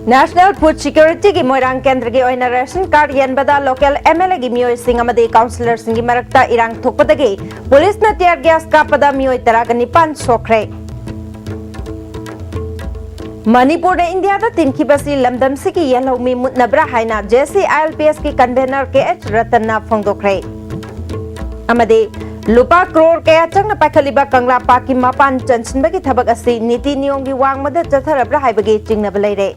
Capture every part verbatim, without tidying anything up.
National Food Security ꯒꯤ ꯃꯣꯏꯔꯥꯡ ꯀꯦꯟꯗ꯭ꯔꯒꯤ ꯑꯣꯏꯅ ration card ꯌꯦꯟꯕꯗ local M L A ꯒꯤ ꯃꯤꯑꯣꯏꯁꯤꯡ ꯑꯃꯗꯤ councillor ꯁꯤꯡꯒꯤ ꯃꯔꯛꯇ ꯏꯔꯥꯡ ꯊꯣꯛꯄꯗꯒꯤ police ꯅ tear gas ꯀꯥꯞꯄꯗ ꯃꯤꯑꯣꯏ ꯇꯔꯥꯒ ꯅꯤꯄꯥꯟ ꯁꯣꯛꯈ꯭ꯔꯦ꯫ ꯃꯅꯤꯄꯨꯔꯅ ꯏꯟꯗꯤꯌꯥꯗ ꯇꯤꯟꯈꯤꯕꯁꯤ ꯂꯝꯗꯝꯁꯤꯒꯤ ꯌꯦꯜꯍꯧꯃꯤ ꯃꯨꯠꯅꯕ꯭ꯔꯥ ꯍꯥꯏꯅ J C I L P S ꯀꯤ convener K H ꯔꯇꯟꯅ ꯐꯣꯡꯗꯣꯛꯈ꯭ꯔꯦ꯫ ꯑꯃꯗꯤ ꯂꯨꯄꯥ ꯀ꯭ꯔꯣꯔ ꯀꯌꯥ ꯆꯪꯅ ꯄꯥꯏꯈꯠꯂꯤꯕ ꯀꯪꯂꯥ ꯄꯥꯠꯀꯤ ꯃꯄꯥꯟ ꯆꯟꯁꯤꯟꯕꯒꯤ ꯊꯕꯛ ꯑꯁꯤ ꯅꯤꯇꯤ ꯅꯤꯌꯣꯝꯒꯤ ꯋꯥꯡꯃꯗ ꯆꯠꯊꯔꯕ꯭ꯔꯥ ꯍꯥꯏꯕꯒꯤ ꯆꯤꯡꯅꯕ ꯂꯩꯔꯦ꯫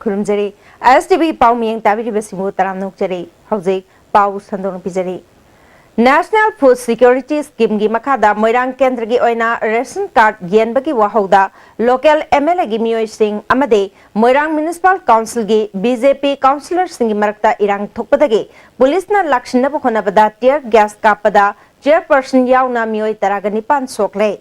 ꯈꯨꯔꯨꯝꯖꯔꯤ꯫ S T V ꯄꯥꯎ ꯃꯤꯌꯦꯡ ꯇꯥꯕꯤꯔꯤꯕꯁꯤꯡꯕꯨ ꯇꯔꯥꯝꯅ ꯑꯣꯛꯆꯔꯤ꯫ ꯍꯧꯖꯤꯛ ꯄꯥꯎ ꯁꯟꯗꯣꯛꯅ ꯄꯤꯖꯔꯤ꯫ National Food Security Scheme ꯒꯤ ꯃꯈꯥꯗ ꯃꯣꯏꯔꯥꯡ ꯀꯦꯟꯗ꯭ꯔꯒꯤ ꯑꯣꯏꯅ ration card ꯌꯦꯟꯕꯒꯤ ꯋꯥꯍꯧꯗ local M L A ꯒꯤ ꯃꯤꯑꯣꯏꯁꯤꯡ ꯑꯃꯗꯤ ꯃꯣꯏꯔꯥꯡ Municipal Council ꯒꯤ B J P councillor ꯁꯤꯡꯒꯤ ꯃꯔꯛꯇ ꯏꯔꯥꯡ ꯊꯣꯛꯄꯗꯒꯤ police ꯅ ꯂꯥꯛꯁꯤꯟꯅꯕ ꯍꯣꯠꯅꯕꯗ tear gas ꯀꯥꯞꯄꯗ chairperson ꯌꯥꯎꯅ ꯃꯤꯑꯣꯏ ꯇꯔꯥꯒ ꯅꯤꯄꯥꯟ ꯁꯣꯛꯂꯦ꯫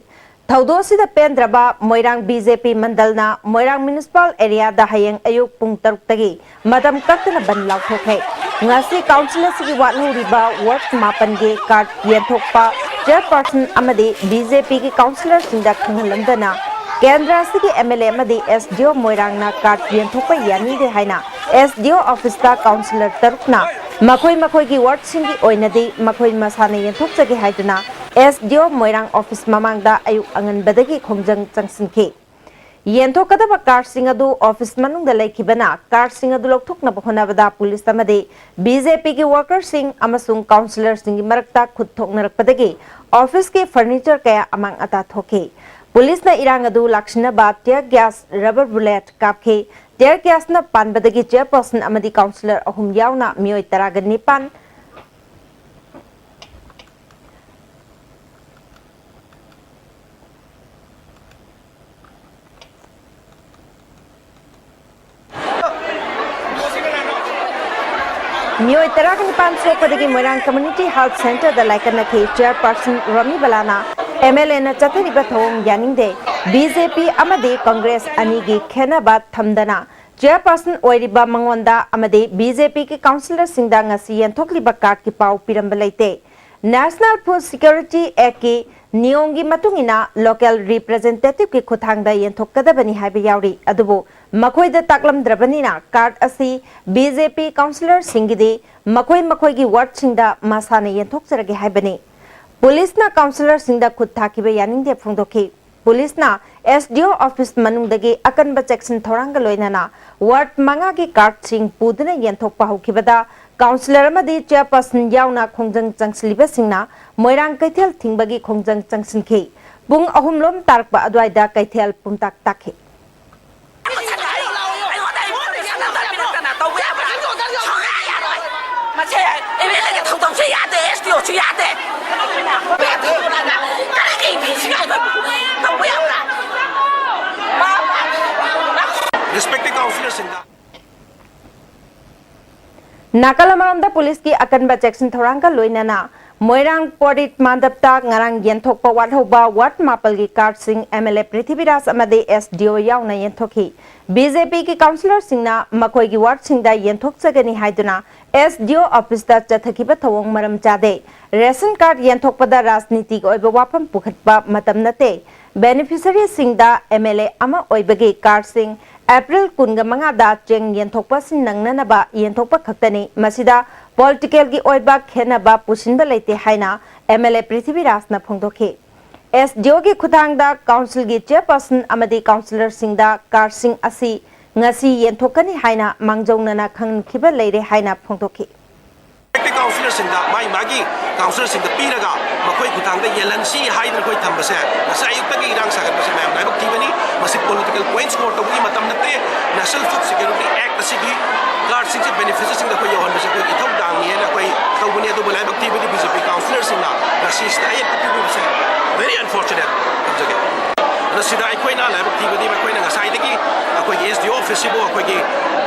ꯊꯧꯗꯣꯛ ꯑꯁꯤꯗ ꯄꯦꯟꯗ꯭ꯔꯕ ꯃꯣꯏꯔꯥꯡ B J P ꯃꯟꯗꯜꯅ ꯃꯣꯏꯔꯥꯡ Municipal Area ꯗ ꯍꯌꯦꯡ ꯑꯌꯨꯛ ꯄꯨꯡ ꯇꯔꯨꯛꯇꯒꯤ ꯃꯇꯝ ꯀꯛꯇꯅ ꯕꯟ ꯂꯥꯎꯊꯣꯛꯈ꯭ꯔꯦ꯫ ꯉꯁꯤ council ꯑꯁꯤꯒꯤ ꯋꯥꯠꯍꯧꯔꯤꯕ ward ꯃꯥꯄꯟꯒꯤ card ꯌꯦꯟꯊꯣꯛꯄ chairperson ꯑꯃꯗꯤ B J P ꯒꯤ councillor ꯁꯤꯡꯗ ꯈꯪꯍꯜꯂꯝꯗꯅ ꯀꯦꯟꯗ꯭ꯔ ꯑꯁꯤꯒꯤ M L A ꯑꯃꯗꯤ S D O ꯃꯣꯏꯔꯥꯡꯅ card ꯌꯦꯟꯊꯣꯛꯄ ꯌꯥꯅꯤꯡꯗꯦ ꯍꯥꯏꯅ S D O office ꯇ councillor ꯇꯔꯨꯛꯅ ꯃꯈꯣꯏ ꯃꯈꯣꯏꯒꯤ ward ꯁꯤꯡꯒꯤ ꯑꯣꯏꯅꯗꯤ ꯃꯈꯣꯏ ꯃꯁꯥꯅ ꯌꯦꯟꯊꯣꯛꯆꯒꯦ ꯍꯥꯏꯗꯨꯅ S D O ꯃꯣꯏꯔꯥꯡ office ꯃꯃꯥꯡꯗ ꯑꯌꯨꯛ ꯑꯉꯟꯕꯗꯒꯤ ꯈꯣꯡꯖꯪ ꯆꯪꯁꯤꯟꯈꯤ꯫ ꯌꯦꯟꯊꯣꯛꯀꯗꯕ card ꯁꯤꯡ ꯑꯗꯨ office ꯃꯅꯨꯡꯗ ꯂꯩꯈꯤꯕꯅ card ꯁꯤꯡ ꯑꯗꯨ ꯂꯧꯊꯣꯛꯅꯕ ꯍꯣꯠꯅꯕꯗ police ꯑꯃꯗꯤ B J P ꯒꯤ worker ꯁꯤꯡ ꯑꯃꯁꯨꯡ councillor ꯁꯤꯡꯒꯤ ꯃꯔꯛꯇ ꯈꯨꯠ ꯊꯣꯛꯅꯔꯛꯄꯗꯒꯤ office ꯀꯤ furniture ꯀꯌꯥ ꯑꯃꯥꯡ ꯑꯇꯥ ꯊꯣꯛꯈꯤ꯫ Police ꯅ ꯏꯔꯥꯡ ꯑꯗꯨ ꯂꯥꯛꯁꯤꯟꯅꯕ tear gas, rubber bullet ꯀꯥꯞꯈꯤ꯫ Tear gas ꯅ ꯄꯥꯟꯕꯗꯒꯤ chairperson ꯑꯃꯗꯤ councillor ꯑꯍꯨꯝ ꯌꯥꯎꯅ ꯃꯤꯑꯣꯏ ꯇꯔꯥꯒ ꯅꯤꯄꯥꯟ ꯃꯤꯑꯣꯏ ꯇꯔꯥꯒ ꯅꯤꯄꯥꯟ ꯁꯣꯛꯄꯗꯒꯤ ꯃꯣꯏꯔꯥꯡ Community Health Centre the ꯂꯥꯏꯀꯠꯅꯈꯤ꯫ Chairperson Romi ꯕꯂꯥꯅ M L A ꯅ ꯆꯠꯊꯔꯤꯕ ꯊꯧꯑꯣꯡ ꯌꯥꯅꯤꯡꯗꯦ, B J P ꯑꯃꯗꯤ Congress ꯑꯅꯤꯒꯤ ꯈꯦꯟꯅꯕ ꯊꯝꯗꯅ ꯆꯦꯌꯔꯄꯔꯁꯟ ꯑꯣꯏꯔꯤꯕ ꯃꯉꯣꯟꯗ ꯑꯃꯗꯤ ꯕꯤ ꯖꯦ ꯄꯤꯒꯤ ꯀꯥꯎꯟꯁꯤꯂꯔꯁꯤꯡꯗ ꯉꯁꯤ ꯌꯦꯟꯊꯣꯛꯂꯤꯕ ꯀꯥꯔꯗꯀꯤ ꯄꯥꯎ ꯄꯤꯔꯝꯕ ꯂꯩꯇꯦ꯫ National Food Security Actꯀꯤ ꯅꯤꯌꯣꯝꯒꯤ ꯃꯇꯨꯡ ꯏꯟꯅ local representativeꯀꯤ ꯈꯨꯠꯊꯥꯡꯗ ꯌꯦꯟꯊꯣꯛꯀꯗꯕꯅꯤ ꯍꯥꯏꯕ ꯌꯥꯎꯔꯤ꯫ ꯑꯗꯨꯕꯨ ꯃꯈꯣꯏꯗ ꯇꯥꯛꯂꯝꯗ꯭ꯔꯕꯅꯤꯅ ꯀꯥꯔꯗ ꯑꯁꯤ ꯕꯤ ꯖꯦ ꯄꯤ ꯀꯥꯎꯟꯁꯤꯂꯔꯁꯤꯡꯒꯤꯗꯤ ꯃꯈꯣꯏ ꯃꯈꯣꯏꯒꯤ ꯋꯥꯔꯗꯁꯤꯡꯗ ꯃꯁꯥꯅ ꯌꯦꯟꯊꯣꯛꯆꯔꯒꯦ ꯍꯥꯏꯕꯅꯤ꯫ ꯄꯨꯂꯤꯁꯅ ꯀꯥꯎꯟꯁꯤꯂꯔꯁꯤꯡꯗ ꯈꯨꯠ ꯊꯥꯈꯤꯕ ꯌꯥꯅꯤꯡꯗꯦ ꯐꯣꯡꯗꯣꯛꯈꯤ꯫ ꯄꯨꯂꯤꯁꯅ ꯑꯦꯁ ꯗꯤ ꯑꯣ ꯑꯣꯐꯤꯁ ꯃꯅꯨꯡꯗꯒꯤ ꯑꯀꯟꯕ ꯆꯦꯛꯁꯤꯟ ꯊꯧꯔꯥꯡꯒ ꯂꯣꯏꯅꯅ ꯋꯥꯔꯗ ꯃꯉꯥꯒꯤ ꯀꯥꯔꯗꯁꯤꯡ ꯄꯨꯗꯨꯅ ꯌꯦꯟꯊꯣꯛꯄ ꯍꯧꯈꯤꯕꯗ ꯀꯥꯎꯟꯁꯤꯂꯔ ꯑꯃꯗꯤ ꯆꯦꯌꯔꯄꯔꯁꯟ ꯌꯥꯎꯅ ꯈꯣꯡꯖꯪ ꯆꯪꯁꯤꯜꯂꯤꯕꯁꯤꯡꯅ ꯃꯣꯏꯔꯥꯡ ꯀꯩꯊꯦꯜ ꯊꯤꯡꯕꯒꯤ ꯈꯣꯡꯖꯪ ꯆꯪꯁꯤꯟꯈꯤ꯫ ꯄꯨꯡ ꯑꯍꯨꯝ ꯂꯣꯝ ꯇꯥꯔꯛꯄ ꯑꯗꯨꯋꯥꯏꯗ ꯀꯩꯊꯦꯜ ꯄꯨꯝꯇꯥꯛ ꯇꯥꯛꯈꯤ꯫ ꯃꯁꯦ ꯑꯦꯝ ꯑꯦꯜ ꯑꯦꯒꯤ ꯊꯧꯗꯧꯁꯨ ꯌꯥꯗꯦ, ꯑꯦꯁ ꯗꯤ ꯑꯣꯁꯨ ꯌꯥꯗꯦ꯫ ꯀꯔꯤꯒꯤ ꯏꯕꯤꯁꯤꯡ ꯍꯥꯏꯕ ꯇꯧꯕ ꯌꯥꯕ꯭ꯔꯥ? Respected councillorꯁꯤꯡꯗ ꯅꯥꯀꯜ ꯑꯃꯔꯣꯝꯗ ꯄꯨꯂꯤꯁꯀꯤ ꯑꯀꯟꯕ ꯆꯦꯛꯁꯤꯟ ꯊꯧꯔꯥꯡꯒ ꯂꯣꯏꯅꯅ ꯃꯣꯏꯔꯥꯡ ꯄꯣꯔꯤꯠ ꯃꯥꯟꯗꯞꯇ ꯉꯔꯥꯡ ꯌꯦꯟꯊꯣꯛꯄ ꯋꯥꯠꯍꯧꯕ ꯋꯥꯔꯗ ꯃꯥꯄꯜꯒꯤ ꯀꯥꯔꯗꯁꯤꯡ ꯑꯦꯝ ꯑꯦꯜ ꯑꯦ ꯄ꯭ꯔꯤꯊꯤꯕꯤꯔꯥꯖ ꯑꯃꯗꯤ ꯑꯦꯁ ꯗꯤ ꯑꯣ ꯌꯥꯎꯅ ꯌꯦꯟꯊꯣꯛꯈꯤ꯫ ꯕꯤ ꯖꯦ ꯄꯤꯒꯤ ꯀꯥꯎꯟꯁꯤꯂꯔꯁꯤꯡꯅ ꯃꯈꯣꯏꯒꯤ ꯋꯥꯔꯗꯁꯤꯡꯗ ꯌꯦꯟꯊꯣꯛꯆꯒꯅꯤ ꯍꯥꯏꯗꯨꯅ ꯑꯦꯁ ꯗꯤ ꯑꯣ ꯑꯣꯐꯤꯁꯇ ꯆꯠꯊꯈꯤꯕ ꯊꯧꯑꯣꯡ ꯃꯔꯝ ꯆꯥꯗꯦ꯫ ꯔꯦꯁꯟ ꯀꯥꯔꯗ ꯌꯦꯟꯊꯣꯛꯄꯗ ꯔꯥꯖꯅꯤꯇꯤꯒꯤ ꯑꯣꯏꯕ ꯋꯥꯐꯝ ꯄꯨꯈꯠꯄ ꯃꯇꯝ ꯅꯠꯇꯦ꯫ ꯕꯦꯅꯤꯐꯤꯁꯔꯤꯁꯤꯡꯗ ꯑꯦꯝ ꯑꯦꯜ ꯑꯦ ꯑꯃ ꯑꯣꯏꯕꯒꯤ ꯀꯥꯔꯗꯁꯤꯡ ꯑꯦꯄ꯭ꯔꯤꯜ ꯀꯨꯟꯒ ꯃꯉꯥꯗ ꯆꯦꯡ ꯌꯦꯟꯊꯣꯛꯄ ꯁꯤꯟ ꯅꯪꯅꯅꯕ ꯌꯦꯟꯊꯣꯛꯄ ꯈꯛꯇꯅꯤ꯫ ꯃꯁꯤꯗ ꯄꯣꯂꯤꯇꯤꯀꯦꯜꯒꯤ ꯑꯣꯏꯕ ꯈꯦꯟꯅꯕ ꯄꯨꯁꯤꯟꯕ ꯂꯩꯇꯦ ꯍꯥꯏꯅ ꯑꯦꯝ ꯑꯦꯜ ꯑꯦ ꯄ꯭ꯔꯤꯊꯤꯕꯤꯔꯥꯖꯅ ꯐꯣꯡꯗꯣꯛꯈꯤ꯫ ꯑꯦꯁ ꯗꯤ ꯑꯣꯒꯤ ꯈꯨꯠꯊꯥꯡꯗ ꯀꯥꯎꯟꯁꯤꯜꯒꯤ ꯆꯦꯌꯔꯄꯔꯁꯟ ꯑꯃꯗꯤ ꯀꯥꯎꯟꯁꯤꯂꯔꯁꯤꯡꯗ ꯀꯥꯔꯗꯁꯤꯡ ꯑꯁꯤ ꯉꯁꯤ ꯌꯦꯟꯊꯣꯛꯀꯅꯤ ꯍꯥꯏꯅ ꯃꯥꯡꯖꯧꯅꯅ ꯈꯪꯍꯟꯈꯤꯕ ꯂꯩꯔꯦ ꯍꯥꯏꯅ ꯐꯣꯡꯗꯣꯛꯈꯤ꯫ Elected councillorꯁꯤꯡꯗ ꯃꯥꯒꯤ ꯃꯥꯒꯤ councillorꯁꯤꯡꯗ ꯄꯤꯔꯒ ꯃꯈꯣꯏ ꯈꯨꯠꯊꯥꯡꯗ ꯌꯦꯜꯍꯟꯁꯤ ꯍꯥꯏꯗꯅ ꯑꯩꯈꯣꯏ ꯊꯝꯕꯁꯦ ꯉꯁꯥꯏ ꯑꯌꯨꯛꯇꯒꯤ ꯏꯔꯥꯡ ꯁꯥꯒꯠꯄꯁꯦ ꯃꯌꯥꯝ ꯂꯥꯏꯕꯛ ꯊꯤꯕꯅꯤ꯫ ꯃꯁꯤ political point score ꯇꯧꯕꯒꯤ ꯃꯇꯝ ꯅꯠꯇꯦ꯫ National Food Security Act ꯑꯁꯤꯒꯤ ꯀꯥꯔꯗꯁꯤꯡꯁꯦ ꯕꯦꯅꯤꯐꯤꯁꯔꯤꯁꯤꯡꯗ ꯑꯩꯈꯣꯏ ꯌꯧꯍꯟꯕꯁꯦ ꯑꯩꯈꯣꯏꯒꯤ ꯏꯊꯧꯗꯥꯡꯅꯤ ꯍꯥꯏꯅ ꯑꯩꯈꯣꯏ ꯇꯧꯕꯅꯤ꯫ ꯑꯗꯨꯕꯨ ꯂꯥꯏꯕꯛ ꯊꯤꯕꯗꯤ ꯕꯤ ꯖꯦ ꯄꯤ councillorꯁꯤꯡꯅ ꯉꯁꯤ ꯁꯤꯗ ꯑꯌꯦꯠꯄ ꯄꯤꯕꯤꯕꯁꯦ very unfortunate ꯊꯝꯖꯒꯦ꯫ ꯑꯗꯣ ꯁꯤꯗ ꯑꯩꯈꯣꯏꯅ ꯂꯥꯏꯕꯛ ꯊꯤꯕꯗꯤ ꯃꯈꯣꯏꯅ ꯉꯁꯥꯏꯗꯒꯤ ꯑꯩꯈꯣꯏꯒꯤ ꯑꯦꯁ ꯗꯤ ꯑꯣ ꯑꯣꯐꯤꯁꯁꯤꯕꯨ ꯑꯩꯈꯣꯏꯒꯤ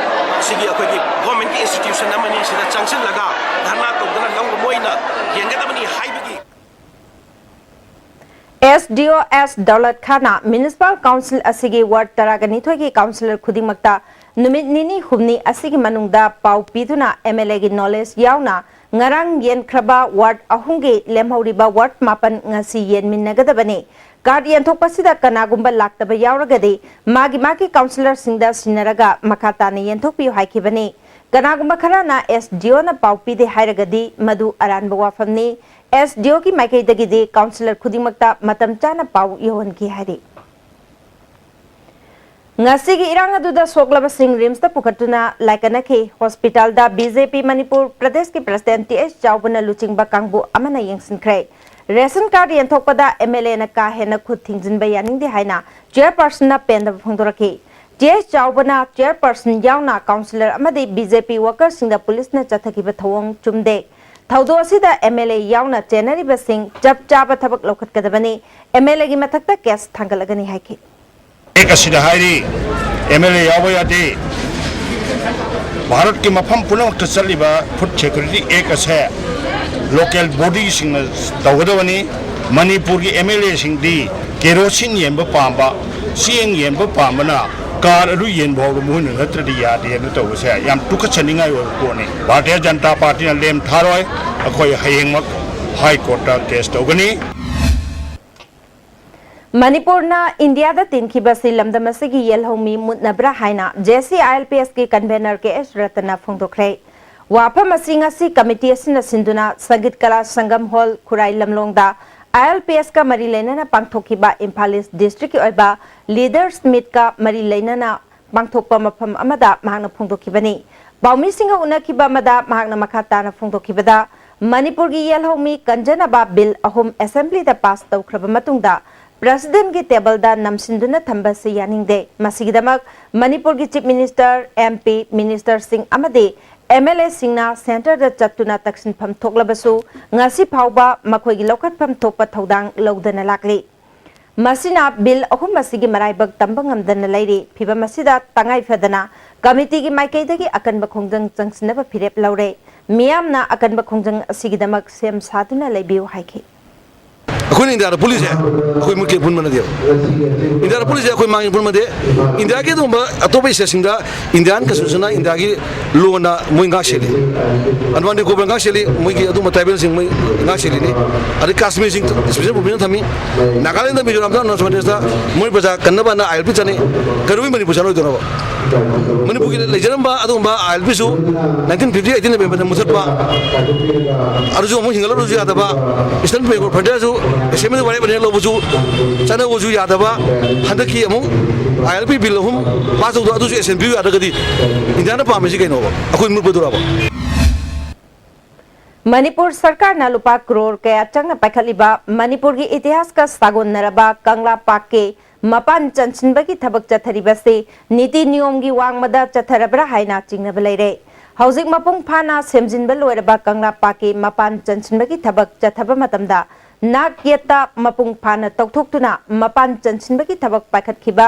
ꯁꯤꯒꯤ ꯑꯩꯈꯣꯏꯒꯤ ꯒꯣꯔꯃꯦꯟꯒꯤ ꯏꯟꯁꯇꯤꯇ꯭ꯌꯨꯁꯟ ꯑꯃꯅꯤ, ꯁꯤꯗ ꯆꯪꯁꯤꯜꯂꯒ ꯙꯔꯅꯥ ꯇꯧꯗꯅ ꯂꯧ ꯃꯣꯏꯅ ꯌꯦꯟꯒꯗꯕꯅꯤ ꯍꯥꯏꯕꯒꯤ ꯑꯦꯁ ꯗꯤ ꯑꯣ ꯑꯦꯁ ꯗꯧꯂꯠ ꯈꯥꯟꯅ ꯃ꯭ꯌꯨꯅꯤꯁꯤꯄꯥꯜ ꯀꯥꯎꯟꯁꯤꯜ ꯑꯁꯤꯒꯤ ꯋꯥꯔꯗ ꯇꯔꯥꯒ ꯅꯤꯊꯣꯏꯒꯤ ꯀꯥꯎꯟꯁꯤꯂꯔ ꯈꯨꯗꯤꯡꯃꯛꯇ ꯅꯨꯃꯤꯠ ꯅꯤꯅꯤ ꯍꯨꯝꯅꯤ ꯑꯁꯤꯒꯤ ꯃꯅꯨꯡꯗ ꯄꯥꯎ ꯄꯤꯗꯨꯅ MLAꯒꯤ knowledge ꯌꯥꯎꯅ ꯉꯔꯥꯡ ꯌꯦꯟꯈ꯭ꯔꯕ ward ꯑꯍꯨꯝꯒꯤ ꯂꯦꯝꯍꯧꯔꯤꯕ ward ꯃꯥꯄꯟ ꯉꯁꯤ ꯌꯦꯟꯃꯤꯟꯅꯒꯗꯕꯅꯤ꯫ Card ꯌꯦꯟꯊꯣꯛꯄꯁꯤꯗ ꯀꯅꯥꯒꯨꯝꯕ ꯂꯥꯛꯇꯕ ꯌꯥꯎꯔꯒꯗꯤ ꯃꯥꯒꯤ ꯃꯥꯒꯤ councillorꯁꯤꯡꯗ ꯁꯤꯟꯅꯔꯒ ꯃꯈꯥ ꯇꯥꯅ ꯌꯦꯟꯊꯣꯛꯄꯤꯌꯨ ꯍꯥꯏꯈꯤꯕꯅꯤ꯫ ꯀꯅꯥꯒꯨꯝꯕ ꯈꯔꯅ SDOꯅ ꯄꯥꯎ ꯄꯤꯗꯦ ꯍꯥꯏꯔꯒꯗꯤ ꯃꯗꯨ ꯑꯔꯥꯟꯕ ꯋꯥꯐꯝꯅꯤ꯫ SDOꯒꯤ ꯃꯥꯏꯀꯩꯗꯒꯤꯗꯤ councillor ꯈꯨꯗꯤꯡꯃꯛꯇ ꯃꯇꯝ ꯆꯥꯅ ꯄꯥꯎ ꯌꯧꯍꯟꯈꯤ ꯍꯥꯏꯔꯤ꯫ ꯉꯁꯤꯒꯤ ꯏꯔꯥꯡ ꯑꯗꯨꯗ ꯁꯣꯛꯂꯕꯁꯤꯡ RIMSꯇ ꯄꯨꯈꯠꯇꯨꯅ ꯂꯥꯏꯀꯠꯅꯈꯤ꯫ Hospitalꯗ BJP ꯃꯅꯤꯄꯨꯔ ꯄ꯭ꯔꯗꯦꯁꯀꯤ president ꯇꯤ ꯑꯩꯆ ꯆꯥꯎꯕꯅ ꯂꯨꯆꯤꯡꯕ ꯀꯥꯡꯕꯨ ꯑꯃꯅ ꯌꯦꯡꯁꯤꯟꯈ꯭ꯔꯦ꯫ Ration card ꯌꯦꯟꯊꯣꯛꯄꯗ MLAꯅ ꯀꯥ ꯍꯦꯟꯅ ꯈꯨꯠ ꯊꯤꯡꯖꯤꯟꯕ ꯌꯥꯅꯤꯡꯗꯦ ꯍꯥꯏꯅ chairpersonꯅ ꯄꯦꯟꯗꯕ ꯐꯣꯡꯗꯣꯔꯛꯈꯤ꯫ ꯇꯤ ꯑꯩꯆ ꯆꯥꯎꯕꯅ chairperson ꯌꯥꯎꯅ councillor ꯑꯃꯗꯤ BJP workerꯁꯤꯡꯗ policeꯅ ꯆꯠꯊꯈꯤꯕ ꯊꯧꯑꯣꯡ ꯆꯨꯝꯗꯦ꯫ ꯊꯧꯗꯣꯛ ꯑꯁꯤꯗ MLA ꯌꯥꯎꯅ ꯆꯦꯟꯅꯔꯤꯕꯁꯤꯡ ꯆꯞ ꯆꯥꯕ ꯊꯕꯛ ꯂꯧꯈꯠꯀꯗꯕꯅꯤ꯫ MLAꯒꯤ ꯃꯊꯛꯇ case ꯊꯥꯡꯒꯠꯂꯒꯅꯤ ꯍꯥꯏꯈꯤ꯫ ꯑꯦꯛ ꯑꯁꯤꯗ ꯍꯥꯏꯔꯤ, MLA ꯌꯥꯎꯕ ꯌꯥꯗꯦ꯫ ꯚꯥꯔꯠꯀꯤ ꯃꯐꯝ ꯄꯨꯝꯅꯃꯛꯇ ꯆꯠꯂꯤꯕ Food Security Act ꯑꯁꯦ local bodyꯁꯤꯡꯅ ꯇꯧꯒꯗꯕꯅꯤ꯫ ꯃꯅꯤꯄꯨꯔꯒꯤ MLAꯁꯤꯡꯗꯤ ꯀꯦꯔꯣꯁꯤꯟ ꯌꯦꯟꯕ ꯄꯥꯝꯕ, ꯆꯦꯡ ꯌꯦꯟꯕ ꯄꯥꯝꯕꯅ ꯀꯥꯔ ꯑꯗꯨ ꯌꯦꯟꯕ ꯐꯥꯎꯕ ꯃꯣꯏꯅ ꯅꯠꯇ꯭ꯔꯗꯤ ꯌꯥꯗꯦ ꯍꯥꯏꯅ ꯇꯧꯕꯁꯦ ꯌꯥꯝ ꯇꯨꯀꯠꯆꯅꯤꯡꯉꯥꯏ ꯑꯣꯏꯕ ꯄꯣꯠꯅꯤ꯫ ꯚꯥꯔꯇꯤꯌ ꯖꯅꯇꯥ ꯄꯥꯔꯇꯤꯅ ꯂꯦꯝ ꯊꯥꯔꯣꯏ꯫ ꯑꯩꯈꯣꯏ ꯍꯌꯦꯡꯃꯛ High Courtꯇ case ꯇꯧꯒꯅꯤ꯫ ꯃꯅꯤꯄꯨꯔꯅ ꯏꯟꯗꯤꯌꯥꯗ ꯇꯤꯟꯈꯤꯕꯁꯤ ꯂꯝꯗꯝ ꯑꯁꯤꯒꯤ ꯌꯦꯜꯍꯧꯃꯤ ꯃꯨꯠꯅꯕ꯭ꯔꯥ ꯍꯥꯏꯅ JCILPSꯀꯤ convener ꯀꯦ ꯑꯦꯁ ꯔꯇꯟꯅ ꯐꯣꯡꯗꯣꯛꯈ꯭ꯔꯦ꯫ ꯋꯥꯐꯝ ꯑꯁꯤ ꯉꯁꯤ committee ꯑꯁꯤꯅ ꯁꯤꯟꯗꯨꯅ ꯁꯪꯒꯤꯠ ꯀꯂꯥ ꯁꯪꯒꯝ hall ꯈꯨꯔꯥꯏ ꯂꯝꯂꯣꯡꯗ ILPSꯀ ꯃꯔꯤ ꯂꯩꯅꯅ ꯄꯥꯡꯊꯣꯛꯈꯤꯕ ꯏꯝꯐꯥꯜ ꯏꯁ districtꯀꯤ ꯑꯣꯏꯕ leaders meetꯀ ꯃꯔꯤ ꯂꯩꯅꯅ ꯄꯥꯡꯊꯣꯛꯄ ꯃꯐꯝ ꯑꯃꯗ ꯃꯍꯥꯛꯅ ꯐꯣꯡꯗꯣꯛꯈꯤꯕꯅꯤ꯫ ꯄꯥꯎꯃꯤꯁꯤꯡꯒ ꯎꯅꯈꯤꯕ ꯑꯃꯗ ꯃꯍꯥꯛꯅ ꯃꯈꯥ ꯇꯥꯅ ꯐꯣꯡꯗꯣꯛꯈꯤꯕꯗ, ꯃꯅꯤꯄꯨꯔꯒꯤ ꯌꯦꯜꯍꯧꯃꯤ ꯀꯟꯖꯅꯕ bill ꯑꯍꯨꯝ assemblyꯗ pass ꯇꯧꯈ꯭ꯔꯕ ꯃꯇꯨꯡꯗ presidentꯀꯤ tableꯗ ꯅꯝꯁꯤꯟꯗꯨꯅ ꯊꯝꯕꯁꯤ ꯌꯥꯅꯤꯡꯗꯦ꯫ ꯃꯁꯤꯒꯤꯗꯃꯛ ꯃꯅꯤꯄꯨꯔꯒꯤ chief minister, MP, ministerꯁꯤꯡ ꯑꯃꯗꯤ MLAꯁꯤꯡꯅ centreꯗ ꯆꯠꯇꯨꯅ ꯇꯛꯁꯤꯟꯐꯝ ꯊꯣꯛꯂꯕꯁꯨ ꯉꯁꯤ ꯐꯥꯎꯕ ꯃꯈꯣꯏꯒꯤ ꯂꯧꯈꯠꯐꯝ ꯊꯣꯛꯄ ꯊꯧꯗꯥꯡ ꯂꯧꯗꯅ ꯂꯥꯛꯂꯤ꯫ ꯃꯁꯤꯅ bill ꯑꯍꯨꯝ ꯑꯁꯤꯒꯤ ꯃꯔꯥꯏꯕꯛ ꯇꯝꯕ ꯉꯝꯗꯅ ꯂꯩꯔꯤ꯫ ꯐꯤꯚꯝ ꯑꯁꯤꯗ ꯇꯉꯥꯏ ꯐꯗꯅ committeeꯒꯤ ꯃꯥꯏꯀꯩꯗꯒꯤ ꯑꯀꯟꯕ ꯈꯣꯡꯖꯪ ꯆꯪꯁꯤꯟꯅꯕ ꯐꯤꯔꯦꯞ ꯂꯧꯔꯦ꯫ ꯃꯤꯌꯥꯝꯅ ꯑꯀꯟꯕ ꯈꯣꯡꯖꯪ ꯑꯁꯤꯒꯤꯗꯃꯛ ꯁꯦꯝ ꯁꯥꯗꯨꯅ ꯂꯩꯕꯤꯌꯨ ꯍꯥꯏꯈꯤ꯫ ꯑꯩꯈꯣꯏꯅ ꯏꯟꯗꯤꯌꯥꯗ ꯄꯨꯜꯂꯤꯁꯦ ꯑꯩꯈꯣꯏ ꯃꯨꯠꯀꯤ ꯄꯨꯟꯕ ꯅꯠꯇꯦꯕ꯫ ꯏꯟꯗꯤꯌꯥꯗ ꯄꯨꯜꯂꯤꯁꯦ ꯑꯩꯈꯣꯏ ꯃꯥꯡꯒꯤ ꯄꯨꯟꯕ ꯅꯠꯇꯦ꯫ ꯏꯟꯗꯤꯌꯥꯒꯤ ꯑꯗꯨꯒꯨꯝꯕ ꯑꯇꯣꯞꯄ ꯏꯁꯇꯦꯠꯁꯤꯡꯗ ꯏꯟꯗꯤꯌꯥꯟ ꯀꯟꯁꯇꯤꯇ꯭ꯌꯨꯁꯟꯅ, ꯏꯟꯗꯤꯌꯥꯒꯤ ꯂꯣꯅ ꯃꯣꯏ ꯉꯥꯛ ꯁꯦꯜꯂꯤ꯫ ꯑꯟꯗꯃꯥꯟ ꯅꯤꯀꯣꯕꯔ ꯉꯥꯛ ꯁꯦꯜꯂꯤ, ꯃꯣꯏꯒꯤ ꯑꯗꯨꯒꯨꯝꯕ ꯇ꯭ꯔꯥꯏꯕꯦꯜꯁꯤꯡ ꯃꯣꯏ ꯉꯥꯛ ꯁꯦꯜꯂꯤꯅꯤ꯫ ꯑꯗꯩ ꯀꯥꯁꯃꯤꯔꯁꯤꯡ ꯏꯁꯄꯦꯁꯦꯜ ꯄ꯭ꯔꯣꯚꯤꯟꯁꯟ ꯊꯝꯃꯤ꯫ ꯅꯥꯒꯥꯂꯦꯟꯗ, ꯃꯤꯖꯣꯔꯥꯝꯗ, ꯑꯔꯨꯅꯥꯆꯜ ꯄ꯭ꯔꯗꯦꯁꯇ ꯃꯣꯏ ꯄ꯭ꯔꯖꯥ ꯀꯟꯅꯕꯅ ꯑꯥꯏ ꯑꯦꯜ ꯄꯤ ꯆꯠꯅꯩ꯫ ꯀꯩꯗꯧꯕꯩ ꯃꯅꯤꯄꯨꯔ ꯆꯠꯂꯣꯏꯗꯣꯏꯅꯣꯕ? ꯃꯅꯤꯄꯨꯔꯒꯤ ꯂꯩꯖꯔꯝꯕ ꯑꯗꯨꯒꯨꯝꯕ ꯑꯥꯏ ꯑꯦꯜ ꯄꯤꯁꯨ ꯅꯥꯏꯟꯇꯤꯟ ꯐꯤꯐꯇꯤ ꯑꯩꯠꯇꯤꯟ ꯅꯕꯦꯝꯕꯔꯗ ꯃꯨꯊꯠꯄ, ꯑꯗꯨꯁꯨ ꯑꯃꯨꯛ ꯍꯤꯡꯒꯠꯂꯛꯂꯁꯨ ꯌꯥꯗꯕ, ꯏꯁꯇꯔꯟ ꯕꯦꯡꯒꯣꯜ ꯐ꯭ꯔꯟꯇꯤꯌꯔꯁꯨ ꯑꯦꯁꯦꯝꯕ꯭ꯂꯤꯗ ꯋꯥꯔꯦꯞ ꯑꯣꯏꯅ ꯂꯧꯕꯁꯨ ꯆꯠꯅꯕꯁꯨ ꯌꯥꯗꯕ, ꯍꯟꯗꯛꯀꯤ ꯑꯃꯨꯛ ꯑꯥꯏ ꯑꯦꯜ ꯄꯤ ꯕꯤꯜ ꯑꯍꯨꯝ ꯄꯥꯁ ꯇꯧꯗꯣ ꯑꯗꯨꯁꯨ ꯑꯦꯁꯦꯝꯕ꯭ꯂꯤ ꯌꯥꯗ꯭ꯔꯒꯗꯤ ꯏꯟꯗꯤꯌꯥꯅ ꯄꯥꯝꯃꯤꯁꯤ ꯀꯩꯅꯣꯕ? ꯑꯩꯈꯣꯏ ꯃꯨꯠꯄꯗꯨꯔꯕ? ꯃꯅꯤꯄꯨꯔ ꯁꯔꯀꯥꯔꯅ ꯂꯨꯄꯥ ꯀ꯭ꯔꯣꯔ ꯀꯌꯥ ꯆꯪꯅ ꯄꯥꯏꯈꯠꯂꯤꯕ ꯃꯅꯤꯄꯨꯔꯒꯤ ꯏꯇꯤꯍꯥꯁꯀ ꯁꯥꯒꯣꯟꯅꯔꯕ ꯀꯪꯂꯥ ꯄꯥꯛꯀꯤ ꯃꯄꯥꯟ ꯆꯟꯁꯤꯟꯕꯒꯤ ꯊꯕꯛ ꯆꯠꯊꯔꯤꯕꯁꯤ ꯅꯤꯇꯤ ꯅꯤꯌꯣꯝꯒꯤ ꯋꯥꯡꯃꯗ ꯆꯠꯊꯔꯕ꯭ꯔꯥ ꯍꯥꯏꯅ ꯆꯤꯡꯅꯕ ꯂꯩꯔꯦ꯫ ꯍꯧꯖꯤꯛ ꯃꯄꯨꯡ ꯐꯥꯅ ꯁꯦꯝꯖꯤꯟꯕ ꯂꯣꯏꯔꯕ ꯀꯪꯂꯥ ꯄꯥꯛꯀꯤ ꯃꯄꯥꯟ ꯆꯟꯁꯤꯟꯕꯒꯤ ꯊꯕꯛ ꯆꯠꯊꯕ ꯃꯇꯝꯗ ꯅꯥꯛ ꯌꯦꯠꯇ ꯃꯄꯨꯡ ꯐꯥꯅ ꯇꯧꯊꯣꯛꯇꯨꯅ ꯃꯄꯥꯟ ꯆꯟꯁꯤꯟꯕꯒꯤ ꯊꯕꯛ ꯄꯥꯏꯈꯠꯈꯤꯕ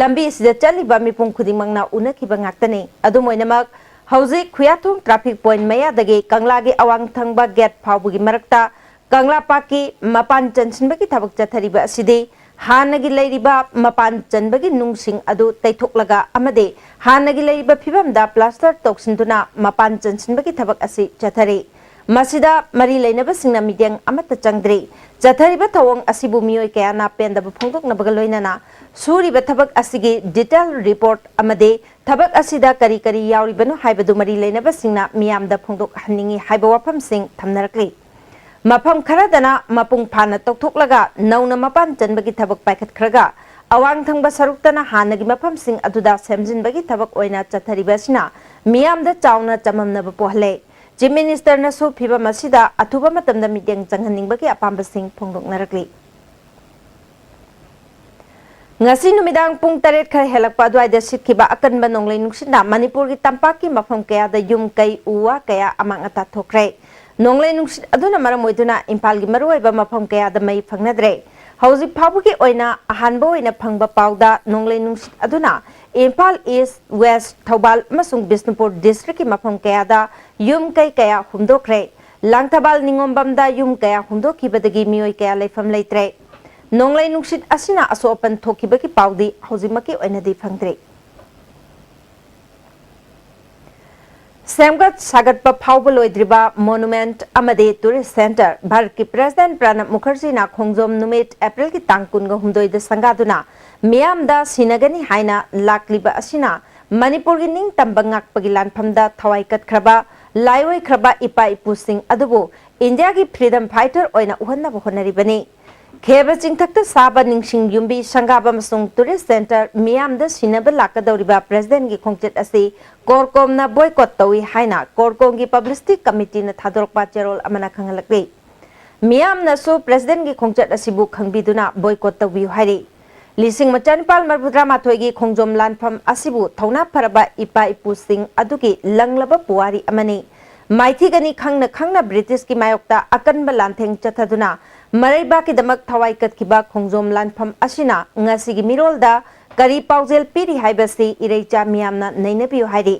ꯂꯝꯕꯤ ꯑꯁꯤꯗ ꯆꯠꯂꯤꯕ ꯃꯤꯄꯨꯝ ꯈꯨꯗꯤꯡꯃꯛꯅ ꯎꯅꯈꯤꯕ ꯉꯥꯛꯇꯅꯤ꯫ ꯑꯗꯨꯝ ꯑꯣꯏꯅꯃꯛ, ꯍꯧꯖꯤꯛ ꯈꯨꯌꯥꯊꯣꯡ ꯇ꯭ꯔꯥꯐꯤꯛ ꯄꯣꯏꯟꯠ ꯃꯌꯥꯗꯒꯤ ꯀꯪꯂꯥꯒꯤ ꯑꯋꯥꯡ ꯊꯪꯕ ꯒꯦꯠ ꯐꯥꯎꯕꯒꯤ ꯃꯔꯛꯇ ꯀꯪꯂꯥ ꯄꯥꯛꯀꯤ ꯃꯄꯥꯟ ꯆꯟꯁꯤꯟꯕꯒꯤ ꯊꯕꯛ ꯆꯠꯊꯔꯤꯕ ꯑꯁꯤꯗꯤ ꯍꯥꯟꯅꯒꯤ ꯂꯩꯔꯤꯕ ꯃꯄꯥꯟ ꯆꯟꯕꯒꯤ ꯅꯨꯡꯁꯤꯡ ꯑꯗꯨ ꯇꯩꯊꯣꯛꯂꯒ ꯑꯃꯗꯤ ꯍꯥꯟꯅꯒꯤ ꯂꯩꯔꯤꯕ ꯐꯤꯕꯝꯗ ꯄ꯭ꯂꯥꯁꯇꯔ ꯇꯧꯁꯤꯟꯗꯨꯅ ꯃꯄꯥꯟ ꯆꯟꯁꯤꯟꯕꯒꯤ ꯊꯕꯛ ꯑꯁꯤ ꯆꯠꯊꯔꯤ꯫ ꯃꯁꯤꯗ ꯃꯔꯤ ꯂꯩꯅꯕꯁꯤꯡꯅ ꯃꯤꯠꯌꯦꯡ ꯑꯃꯠꯇ ꯆꯪꯗ꯭ꯔꯤ꯫ ꯆꯠꯊꯔꯤꯕ ꯊꯧꯑꯣꯡ ꯑꯁꯤꯕꯨ ꯃꯤꯑꯣꯏ ꯀꯌꯥꯅ ꯄꯦꯟꯗꯕ ꯐꯣꯡꯗꯣꯛꯅꯕꯒ ꯂꯣꯏꯅꯅ ꯁꯨꯔꯤꯕ ꯊꯕꯛ ꯑꯁꯤꯒꯤ ꯗꯤꯇꯦꯜ ꯔꯤꯄꯣꯔꯠ ꯑꯃꯗꯤ ꯊꯕꯛ ꯑꯁꯤꯗ ꯀꯔꯤ ꯀꯔꯤ ꯌꯥꯎꯔꯤꯕꯅꯣ ꯍꯥꯏꯕꯗꯨ ꯃꯔꯤ ꯂꯩꯅꯕꯁꯤꯡꯅ ꯃꯤꯌꯥꯝꯗ ꯐꯣꯡꯗꯣꯛꯍꯟꯅꯤꯡꯏ ꯍꯥꯏꯕ ꯋꯥꯐꯝꯁꯤꯡ ꯊꯝꯅꯔꯛꯂꯤ꯫ ꯃꯐꯝ ꯈꯔꯗꯅ ꯃꯄꯨꯡ ꯐꯥꯅ ꯇꯧꯊꯣꯛꯂꯒ ꯅꯧꯅ ꯃꯄꯥꯟ ꯆꯟꯕꯒꯤ ꯊꯕꯛ ꯄꯥꯏꯈꯠꯈ꯭ꯔꯒ, ꯑꯋꯥꯡ ꯊꯪꯕ ꯁꯔꯨꯛꯇꯅ ꯍꯥꯟꯅꯒꯤ ꯃꯐꯝꯁꯤꯡ ꯑꯗꯨꯗ ꯁꯦꯝꯖꯤꯟꯕꯒꯤ ꯊꯕꯛ ꯑꯣꯏꯅ ꯆꯠꯊꯔꯤꯕ ꯑꯁꯤꯅ ꯃꯤꯌꯥꯝꯗ ꯆꯥꯎꯅ ꯆꯃꯝꯅꯕ ꯄꯣꯛꯍꯜꯂꯦ꯫ ꯆꯤꯐ ꯃꯤꯅꯤꯁꯇꯔꯅꯁꯨ ꯐꯤꯕꯝ ꯑꯁꯤꯗ ꯑꯊꯨꯕ ꯃꯇꯝꯗ ꯃꯤꯠꯌꯦꯡ ꯆꯪꯍꯟꯅꯤꯡꯕꯒꯤ ꯑꯄꯥꯝꯕꯁꯤꯡ ꯐꯣꯡꯗꯣꯛꯅꯔꯛꯂꯤ꯫ ꯉꯁꯤ ꯅꯨꯃꯤꯗꯥꯡ ꯄꯨꯡ ꯇꯔꯦꯠ ꯈꯔ ꯍꯦꯜꯂꯛꯄ ꯑꯗꯨꯋꯥꯏꯗ ꯁꯤꯠꯈꯤꯕ ꯑꯀꯟꯕ ꯅꯣꯡꯂꯩ ꯅꯨꯡꯁꯤꯠꯅ ꯃꯅꯤꯄꯨꯔꯒꯤ ꯇꯝꯄꯥꯛꯀꯤ ꯃꯐꯝ ꯀꯌꯥꯗ ꯌꯨꯝ, ꯀꯩ, ꯎ ꯋꯥ ꯀꯌꯥ ꯑꯃꯥꯡ ꯑꯇꯥ ꯊꯣꯛꯈ꯭ꯔꯦ꯫ ꯅꯣꯡꯂꯩ ꯅꯨꯡꯁꯤꯠ ꯑꯗꯨꯅ ꯃꯔꯝ ꯑꯣꯏꯗꯨꯅ ꯏꯝꯐꯥꯜꯒꯤ ꯃꯔꯨꯑꯣꯏꯕ ꯃꯐꯝ ꯀꯌꯥꯗ ꯃꯩ ꯐꯪꯅꯗ꯭ꯔꯦ꯫ ꯍꯧꯖꯤꯛ ꯐꯥꯎꯕꯒꯤ ꯑꯣꯏꯅ ꯑꯍꯥꯟꯕ ꯑꯣꯏꯅ ꯐꯪꯕ ꯄꯥꯎꯗ, ꯅꯣꯡꯂꯩ ꯅꯨꯡꯁꯤꯠ ꯑꯗꯨꯅ ꯏꯝꯐꯥꯜ ꯏꯁ꯭ꯠ, ꯋꯦꯁ꯭ꯠ, ꯊꯧꯕꯥꯜ ꯑꯃꯁꯨꯡ ꯕꯤꯁꯅꯨꯄꯨꯔ ꯗꯤꯁꯇ꯭ꯔꯤꯛꯀꯤ ꯃꯐꯝ ꯀꯌꯥꯗ ꯌꯨꯝ, ꯀꯩ ꯀꯌꯥ ꯍꯨꯝꯗꯣꯛꯈ꯭ꯔꯦ꯫ ꯂꯥꯡꯊꯕꯥꯜ ꯅꯤꯉꯣꯝꯕꯝꯗ ꯌꯨꯝ ꯀꯌꯥ ꯍꯨꯝꯗꯣꯛꯈꯤꯕꯗꯒꯤ ꯃꯤꯑꯣꯏ ꯀꯌꯥ ꯂꯩꯐꯝ ꯂꯩꯇ꯭ꯔꯦ꯫ ꯅꯣꯡꯂꯩ ꯅꯨꯡꯁꯤꯠ ꯑꯁꯤꯅ ꯑꯁꯣꯛ ꯑꯄꯟ ꯊꯣꯛꯈꯤꯕꯒꯤ ꯄꯥꯎꯗꯤ ꯍꯧꯖꯤꯛꯃꯛꯀꯤ ꯑꯣꯏꯅꯗꯤ ꯐꯪꯗ꯭ꯔꯤ꯫ ꯁꯦꯝꯒꯠ ꯁꯥꯒꯠꯄ ꯐꯥꯎꯕ ꯂꯣꯏꯗ꯭ꯔꯤꯕ ꯃꯣꯅꯨꯃꯦꯟꯠ ꯑꯃꯗꯤ ꯇꯨꯔꯤꯁ ꯁꯦꯟꯇꯔ ꯚꯥꯔꯠꯀꯤ ꯄ꯭ꯔꯦꯁꯤꯗꯦꯟꯠ ꯄ꯭ꯔꯥꯅꯕ ꯃꯨꯈꯔꯖꯤꯅ ꯈꯣꯡꯖꯣꯝ ꯅꯨꯃꯤꯠ ꯑꯦꯄ꯭ꯔꯤꯜꯒꯤ ꯇꯥꯡ ꯀꯨꯟꯒ ꯍꯨꯝꯗꯣꯏꯗ ꯁꯪꯒꯥꯗꯨꯅ ꯃꯤꯌꯥꯝꯗ ꯁꯤꯟꯅꯒꯅꯤ ꯍꯥꯏꯅ ꯂꯥꯛꯂꯤꯕ ꯑꯁꯤꯅ ꯃꯅꯤꯄꯨꯔꯒꯤ ꯅꯤꯡꯇꯝꯕ ꯉꯥꯛꯄꯒꯤ ꯂꯥꯟꯐꯝꯗ ꯊꯋꯥꯏ ꯀꯠꯈ꯭ꯔꯕ, ꯂꯥꯏꯑꯣꯏꯈ꯭ꯔꯕ ꯏꯄꯥ ꯏꯄꯨꯁꯤꯡ ꯑꯗꯨꯕꯨ ꯏꯟꯗꯤꯌꯥꯒꯤ ꯐ꯭ꯔꯤꯗꯝ ꯐꯥꯏꯇꯔ ꯑꯣꯏꯅ ꯎꯍꯟꯅꯕ ꯍꯣꯠꯅꯔꯤꯕꯅꯤ꯫ ꯈꯦꯕ ꯆꯤꯡꯊꯛꯇ ꯁꯥꯕ ꯅꯤꯡꯁꯤꯡ ꯌꯨꯝꯕꯤ ꯁꯪꯒꯥꯕ ꯑꯃꯁꯨꯡ ꯇꯨꯔꯤꯁ ꯁꯦꯟꯇꯔ ꯃꯤꯌꯥꯝꯗ ꯁꯤꯟꯅꯕ ꯂꯥꯛꯀꯗꯧꯔꯤꯕ ꯄ꯭ꯔꯦꯁꯤꯗꯦꯟꯠꯀꯤ ꯈꯣꯡꯆꯠ ꯑꯁꯤ ꯀꯣꯔꯀꯣꯝꯅ ꯕꯣꯏꯀꯣꯠ ꯇꯧꯏ ꯍꯥꯏꯅ ꯀꯣꯔꯀꯣꯝꯒꯤ ꯄꯕ꯭ꯂꯤꯁꯤꯇꯤ ꯀꯃꯤꯇꯤꯅ ꯊꯥꯗꯣꯔꯛꯄ ꯆꯦꯔꯣꯜ ꯑꯃꯅ ꯈꯪꯍꯜꯂꯛꯂꯤ꯫ ꯃꯤꯌꯥꯝꯅꯁꯨ ꯄ꯭ꯔꯦꯁꯤꯗꯦꯟꯠꯀꯤ ꯈꯣꯡꯆꯠ ꯑꯁꯤꯕꯨ ꯈꯪꯕꯤꯗꯨꯅ ꯕꯣꯏꯀꯣꯠ ꯇꯧꯕꯤꯌꯨ ꯍꯥꯏꯔꯤ꯫ ꯂꯤꯁꯤꯡ ꯑꯃ ꯆꯅꯤꯄꯥꯜ ꯃꯔꯤꯐꯨꯇꯔꯥ ꯃꯥꯊꯣꯏꯒꯤ ꯈꯣꯡꯖꯣꯝ ꯂꯥꯟꯐꯝ ꯑꯁꯤꯕꯨ ꯊꯧꯅꯥ ꯐꯔꯕ ꯏꯄꯥ ꯏꯄꯨꯁꯤꯡ ꯑꯗꯨꯒꯤ ꯂꯪꯂꯕ ꯄꯨꯋꯥꯔꯤ ꯑꯃꯅꯤ꯫ ꯃꯥꯏꯊꯤꯒꯅꯤ ꯈꯪꯅ ꯈꯪꯅ ꯕ꯭ꯔꯤꯇꯤꯁꯀꯤ ꯃꯥꯌꯣꯛꯇ ꯑꯀꯟꯕ ꯂꯥꯟꯊꯦꯡ ꯆꯠꯊꯗꯨꯅ ꯃꯔꯩꯕꯥꯛꯀꯤꯗꯃꯛ ꯊꯋꯥꯏ ꯀꯠꯈꯤꯕ ꯈꯣꯡꯖꯣꯝ ꯂꯥꯟꯐꯝ ꯑꯁꯤꯅ ꯉꯁꯤꯒꯤ ꯃꯤꯔꯣꯜꯗ ꯀꯔꯤ ꯄꯥꯎꯖꯦꯜ ꯄꯤꯔꯤ ꯍꯥꯏꯕꯁꯤ ꯏꯔꯩꯆꯥ ꯃꯤꯌꯥꯝꯅ ꯅꯩꯅꯕꯤꯌꯨ ꯍꯥꯏꯔꯤ꯫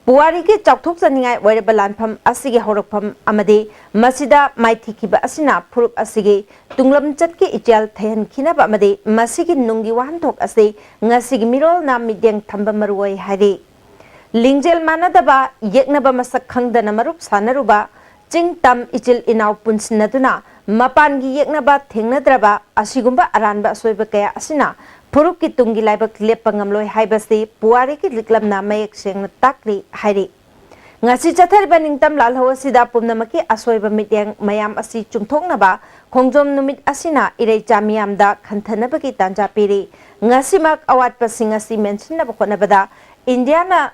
ꯄꯨꯋꯥꯔꯤꯒꯤ ꯆꯥꯎꯊꯣꯛꯆꯅꯤꯡꯉꯥꯏ ꯑꯣꯏꯔꯕ ꯂꯥꯟꯐꯝ ꯑꯁꯤꯒꯤ ꯍꯧꯔꯛꯐꯝ ꯑꯃꯗꯤ ꯃꯁꯤꯗ ꯃꯥꯏꯊꯤꯈꯤꯕ ꯑꯁꯤꯅ ꯐꯨꯔꯨꯞ ꯑꯁꯤꯒꯤ ꯇꯨꯡꯂꯝꯆꯠꯀꯤ ꯏꯆꯦꯜ ꯊꯩꯍꯟꯈꯤꯅꯕ ꯑꯃꯗꯤ ꯃꯁꯤꯒꯤ ꯅꯨꯡꯒꯤ ꯋꯥꯍꯟꯊꯣꯛ ꯑꯁꯤ ꯉꯁꯤꯒꯤ ꯃꯤꯔꯣꯜꯅ ꯃꯤꯠꯌꯦꯡ ꯊꯝꯕ ꯃꯔꯨꯑꯣꯏ ꯍꯥꯏꯔꯤ꯫ ꯂꯤꯡꯖꯦꯜ ꯃꯥꯟꯅꯗꯕ, ꯌꯦꯛꯅꯕ ꯃꯁꯛ ꯈꯪꯗꯅ ꯃꯔꯨꯞ ꯁꯥꯟꯅꯔꯨꯕ, ꯆꯤꯡ ꯇꯝ ꯏꯆꯤꯜ ꯏꯅꯥꯎ ꯄꯨꯟꯁꯤꯟꯅꯗꯨꯅ ꯃꯄꯥꯟꯒꯤ ꯌꯦꯛꯅꯕ ꯊꯦꯡꯅꯗ꯭ꯔꯕ ꯑꯁꯤꯒꯨꯝꯕ ꯑꯔꯥꯟꯕ ꯑꯁꯣꯏꯕ ꯀꯌꯥ ꯑꯁꯤꯅ ꯐꯨꯔꯨꯞꯀꯤ ꯇꯨꯡꯒꯤ ꯂꯥꯏꯕꯛ ꯂꯦꯞꯄ ꯉꯝꯂꯣꯏ ꯍꯥꯏꯕꯁꯤ ꯄꯨꯋꯥꯔꯤꯒꯤ ꯂꯤꯛꯂꯝꯅ ꯃꯌꯦꯛ ꯁꯦꯡꯅ ꯇꯥꯛꯂꯤ ꯍꯥꯏꯔꯤ꯫ ꯉꯁꯤ ꯆꯠꯊꯔꯤꯕ ꯅꯤꯡꯇꯝ ꯂꯥꯜꯍꯧ ꯑꯁꯤꯗ ꯄꯨꯝꯅꯃꯛꯀꯤ ꯑꯁꯣꯏꯕ ꯃꯤꯠꯌꯦꯡ ꯃꯌꯥꯝ ꯑꯁꯤ ꯆꯨꯝꯊꯣꯛꯅꯕ ꯈꯣꯡꯖꯣꯝ ꯅꯨꯃꯤꯠ ꯑꯁꯤꯅ ꯏꯔꯩꯆꯥ ꯃꯤꯌꯥꯝꯗ ꯈꯟꯊꯅꯕꯒꯤ ꯇꯥꯟꯖꯥ ꯄꯤꯔꯤ꯫ ꯉꯁꯤꯃꯛ ꯑꯋꯥꯠꯄꯁꯤꯡ ꯑꯁꯤ ꯃꯦꯟꯁꯤꯟꯅꯕ ꯍꯣꯠꯅꯕꯗ ꯏꯟꯗꯤꯌꯥꯅ,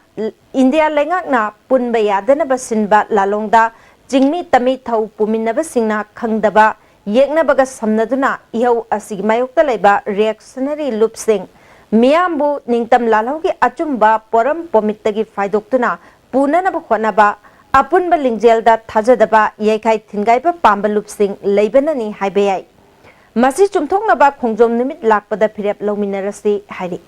ꯏꯟꯗꯤꯌꯥ ꯂꯩꯉꯥꯛꯅ ꯄꯨꯟꯕ ꯌꯥꯗꯅꯕ ꯁꯤꯟꯕ ꯂꯥꯂꯣꯡꯗ ꯆꯤꯡꯃꯤ ꯇꯝꯃꯤ ꯊꯧ ꯄꯨꯃꯤꯟꯅꯕꯁꯤꯡꯅ ꯈꯪꯗꯕ ꯌꯦꯛꯅꯕꯒ ꯁꯝꯅꯗꯨꯅ ꯏꯍꯧ ꯑꯁꯤꯒꯤ ꯃꯥꯌꯣꯛꯇ ꯂꯩꯕ ꯔꯤꯌꯦꯛꯁꯅꯔꯤ ꯂꯨꯞꯁꯤꯡ ꯃꯤꯌꯥꯝꯕꯨ ꯅꯤꯡꯇꯝ ꯂꯥꯜꯍꯧꯒꯤ ꯑꯆꯨꯝꯕ ꯄꯣꯔꯝ ꯄꯣꯃꯤꯠꯇꯒꯤ ꯐꯥꯏꯗꯣꯛꯇꯨꯅ ꯄꯨꯅꯅꯕ ꯍꯣꯠꯅꯕ, ꯑꯄꯨꯟꯕ ꯂꯤꯡꯖꯦꯜꯗ ꯊꯥꯖꯗꯕ, ꯌꯩꯈꯥꯏ ꯊꯤꯟꯒꯥꯏꯕ ꯄꯥꯝꯕ ꯂꯨꯞꯁꯤꯡ ꯂꯩꯕꯅꯅꯤ ꯍꯥꯏꯕ ꯌꯥꯏ꯫ ꯃꯁꯤ ꯆꯨꯝꯊꯣꯛꯅꯕ ꯈꯣꯡꯖꯣꯝ ꯅꯨꯃꯤꯠ ꯂꯥꯛꯄꯗ ꯐꯤꯔꯦꯞ ꯂꯧꯃꯤꯟꯅꯔꯁꯤ ꯍꯥꯏꯔꯤ꯫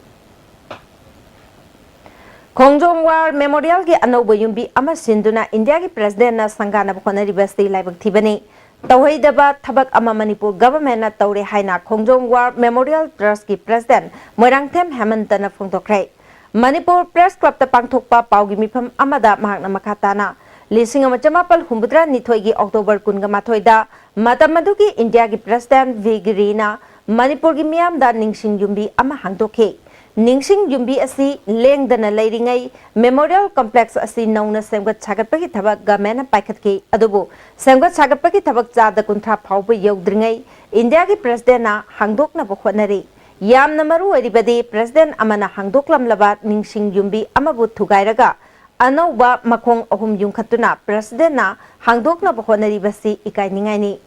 ꯈꯣꯡꯖꯣꯝ ꯋꯥꯔ ꯃꯦꯃꯣꯔꯤꯌꯦꯜꯒꯤ ꯑꯅꯧꯕ ꯌꯨꯝꯕꯤ ꯑꯃ ꯁꯤꯟꯗꯨꯅ ꯏꯟꯗꯤꯌꯥꯒꯤ ꯄ꯭ꯔꯦꯁꯤꯗꯦꯟꯠꯅ ꯁꯪꯒꯥꯅꯕ ꯍꯣꯠꯅꯔꯤꯕꯁꯤ ꯂꯥꯏꯕꯛ ꯊꯤꯕꯅꯤ꯫ ꯇꯧꯍꯩꯗꯕ ꯊꯕꯛ ꯑꯃ ꯃꯅꯤꯄꯨꯔ ꯒꯚꯔꯟꯃꯦꯟꯠꯅ ꯇꯧꯔꯦ ꯍꯥꯏꯅ ꯈꯣꯡꯖꯣꯝ ꯋꯥꯔ ꯃꯦꯃꯣꯔꯤꯌꯦꯜ ꯇ꯭ꯔꯁꯀꯤ ꯄ꯭ꯔꯦꯁꯤꯗꯦꯟꯠ ꯃꯣꯏꯔꯥꯡꯊꯦꯝ ꯍꯦꯃꯟꯇꯅ ꯐꯣꯡꯗꯣꯛꯈ꯭ꯔꯦ꯫ ꯃꯅꯤꯄꯨꯔ ꯄ꯭ꯔꯦꯁ ꯀ꯭ꯂꯕꯇ ꯄꯥꯡꯊꯣꯛꯄ ꯄꯥꯎꯒꯤ ꯃꯤꯐꯝ ꯑꯃꯗ ꯃꯍꯥꯛꯅ ꯃꯈꯥ ꯇꯥꯅ, ꯂꯤꯁꯤꯡ ꯑꯃ ꯆꯃꯥꯄꯜ ꯍꯨꯝꯐꯨꯇꯔꯥ ꯅꯤꯊꯣꯏꯒꯤ ꯑꯣꯛꯇꯣꯕꯔ ꯀꯨꯟꯒ ꯃꯥꯊꯣꯏꯗ ꯃꯇꯝ ꯑꯗꯨꯒꯤ ꯏꯟꯗꯤꯌꯥꯒꯤ ꯄ꯭ꯔꯦꯁꯤꯗꯦꯟꯠ ꯚꯤ ꯒꯤꯔꯤꯅ ꯃꯅꯤꯄꯨꯔꯒꯤ ꯃꯤꯌꯥꯝꯗ ꯅꯤꯡꯁꯤꯡ ꯌꯨꯝꯕꯤ ꯑꯃ ꯍꯥꯡꯗꯣꯛꯈꯤ꯫ ꯅꯤꯡꯁꯤꯡ ꯌꯨꯝꯕꯤ ꯑꯁꯤ ꯂꯦꯡꯗꯅ ꯂꯩꯔꯤꯉꯩ ꯃꯦꯃꯣꯔꯤꯌꯦꯜ ꯀꯝꯄ꯭ꯂꯦꯛꯁ ꯑꯁꯤ ꯅꯧꯅ ꯁꯦꯝꯒꯠ ꯁꯥꯒꯠꯄꯒꯤ ꯊꯕꯛ ꯒꯚꯔꯟꯃꯦꯟꯠꯅ ꯄꯥꯏꯈꯠꯈꯤ꯫ ꯑꯗꯨꯕꯨ ꯁꯦꯝꯒꯠ ꯁꯥꯒꯠꯄꯒꯤ ꯊꯕꯛ ꯆꯥꯗ ꯀꯨꯟꯊ꯭ꯔꯥ ꯐꯥꯎꯕ ꯌꯧꯗ꯭ꯔꯤꯉꯩ ꯏꯟꯗꯤꯌꯥꯒꯤ ꯄ꯭ꯔꯦꯁꯤꯗꯦꯟꯠꯅ ꯍꯥꯡꯗꯣꯛꯅꯕ ꯍꯣꯠꯅꯔꯤ꯫ ꯌꯥꯝꯅ ꯃꯔꯨ ꯑꯣꯏꯔꯤꯕꯗꯤ ꯄ꯭ꯔꯦꯁꯤꯗꯦꯟꯠ ꯑꯃꯅ ꯍꯥꯡꯗꯣꯛꯂꯝꯂꯕ ꯅꯤꯡꯁꯤꯡ ꯌꯨꯝꯕꯤ ꯑꯃꯕꯨ ꯊꯨꯒꯥꯏꯔꯒ ꯑꯅꯧꯕ ꯃꯈꯣꯡ ꯑꯍꯨꯝ ꯌꯨꯡꯈꯠꯇꯨꯅ ꯄ꯭ꯔꯦꯁꯤꯗꯦꯟꯠꯅ ꯍꯥꯡꯗꯣꯛꯅꯕ ꯍꯣꯠꯅꯔꯤꯕꯁꯤ ꯏꯀꯥꯏꯅꯤꯡꯉꯥꯏꯅꯤ꯫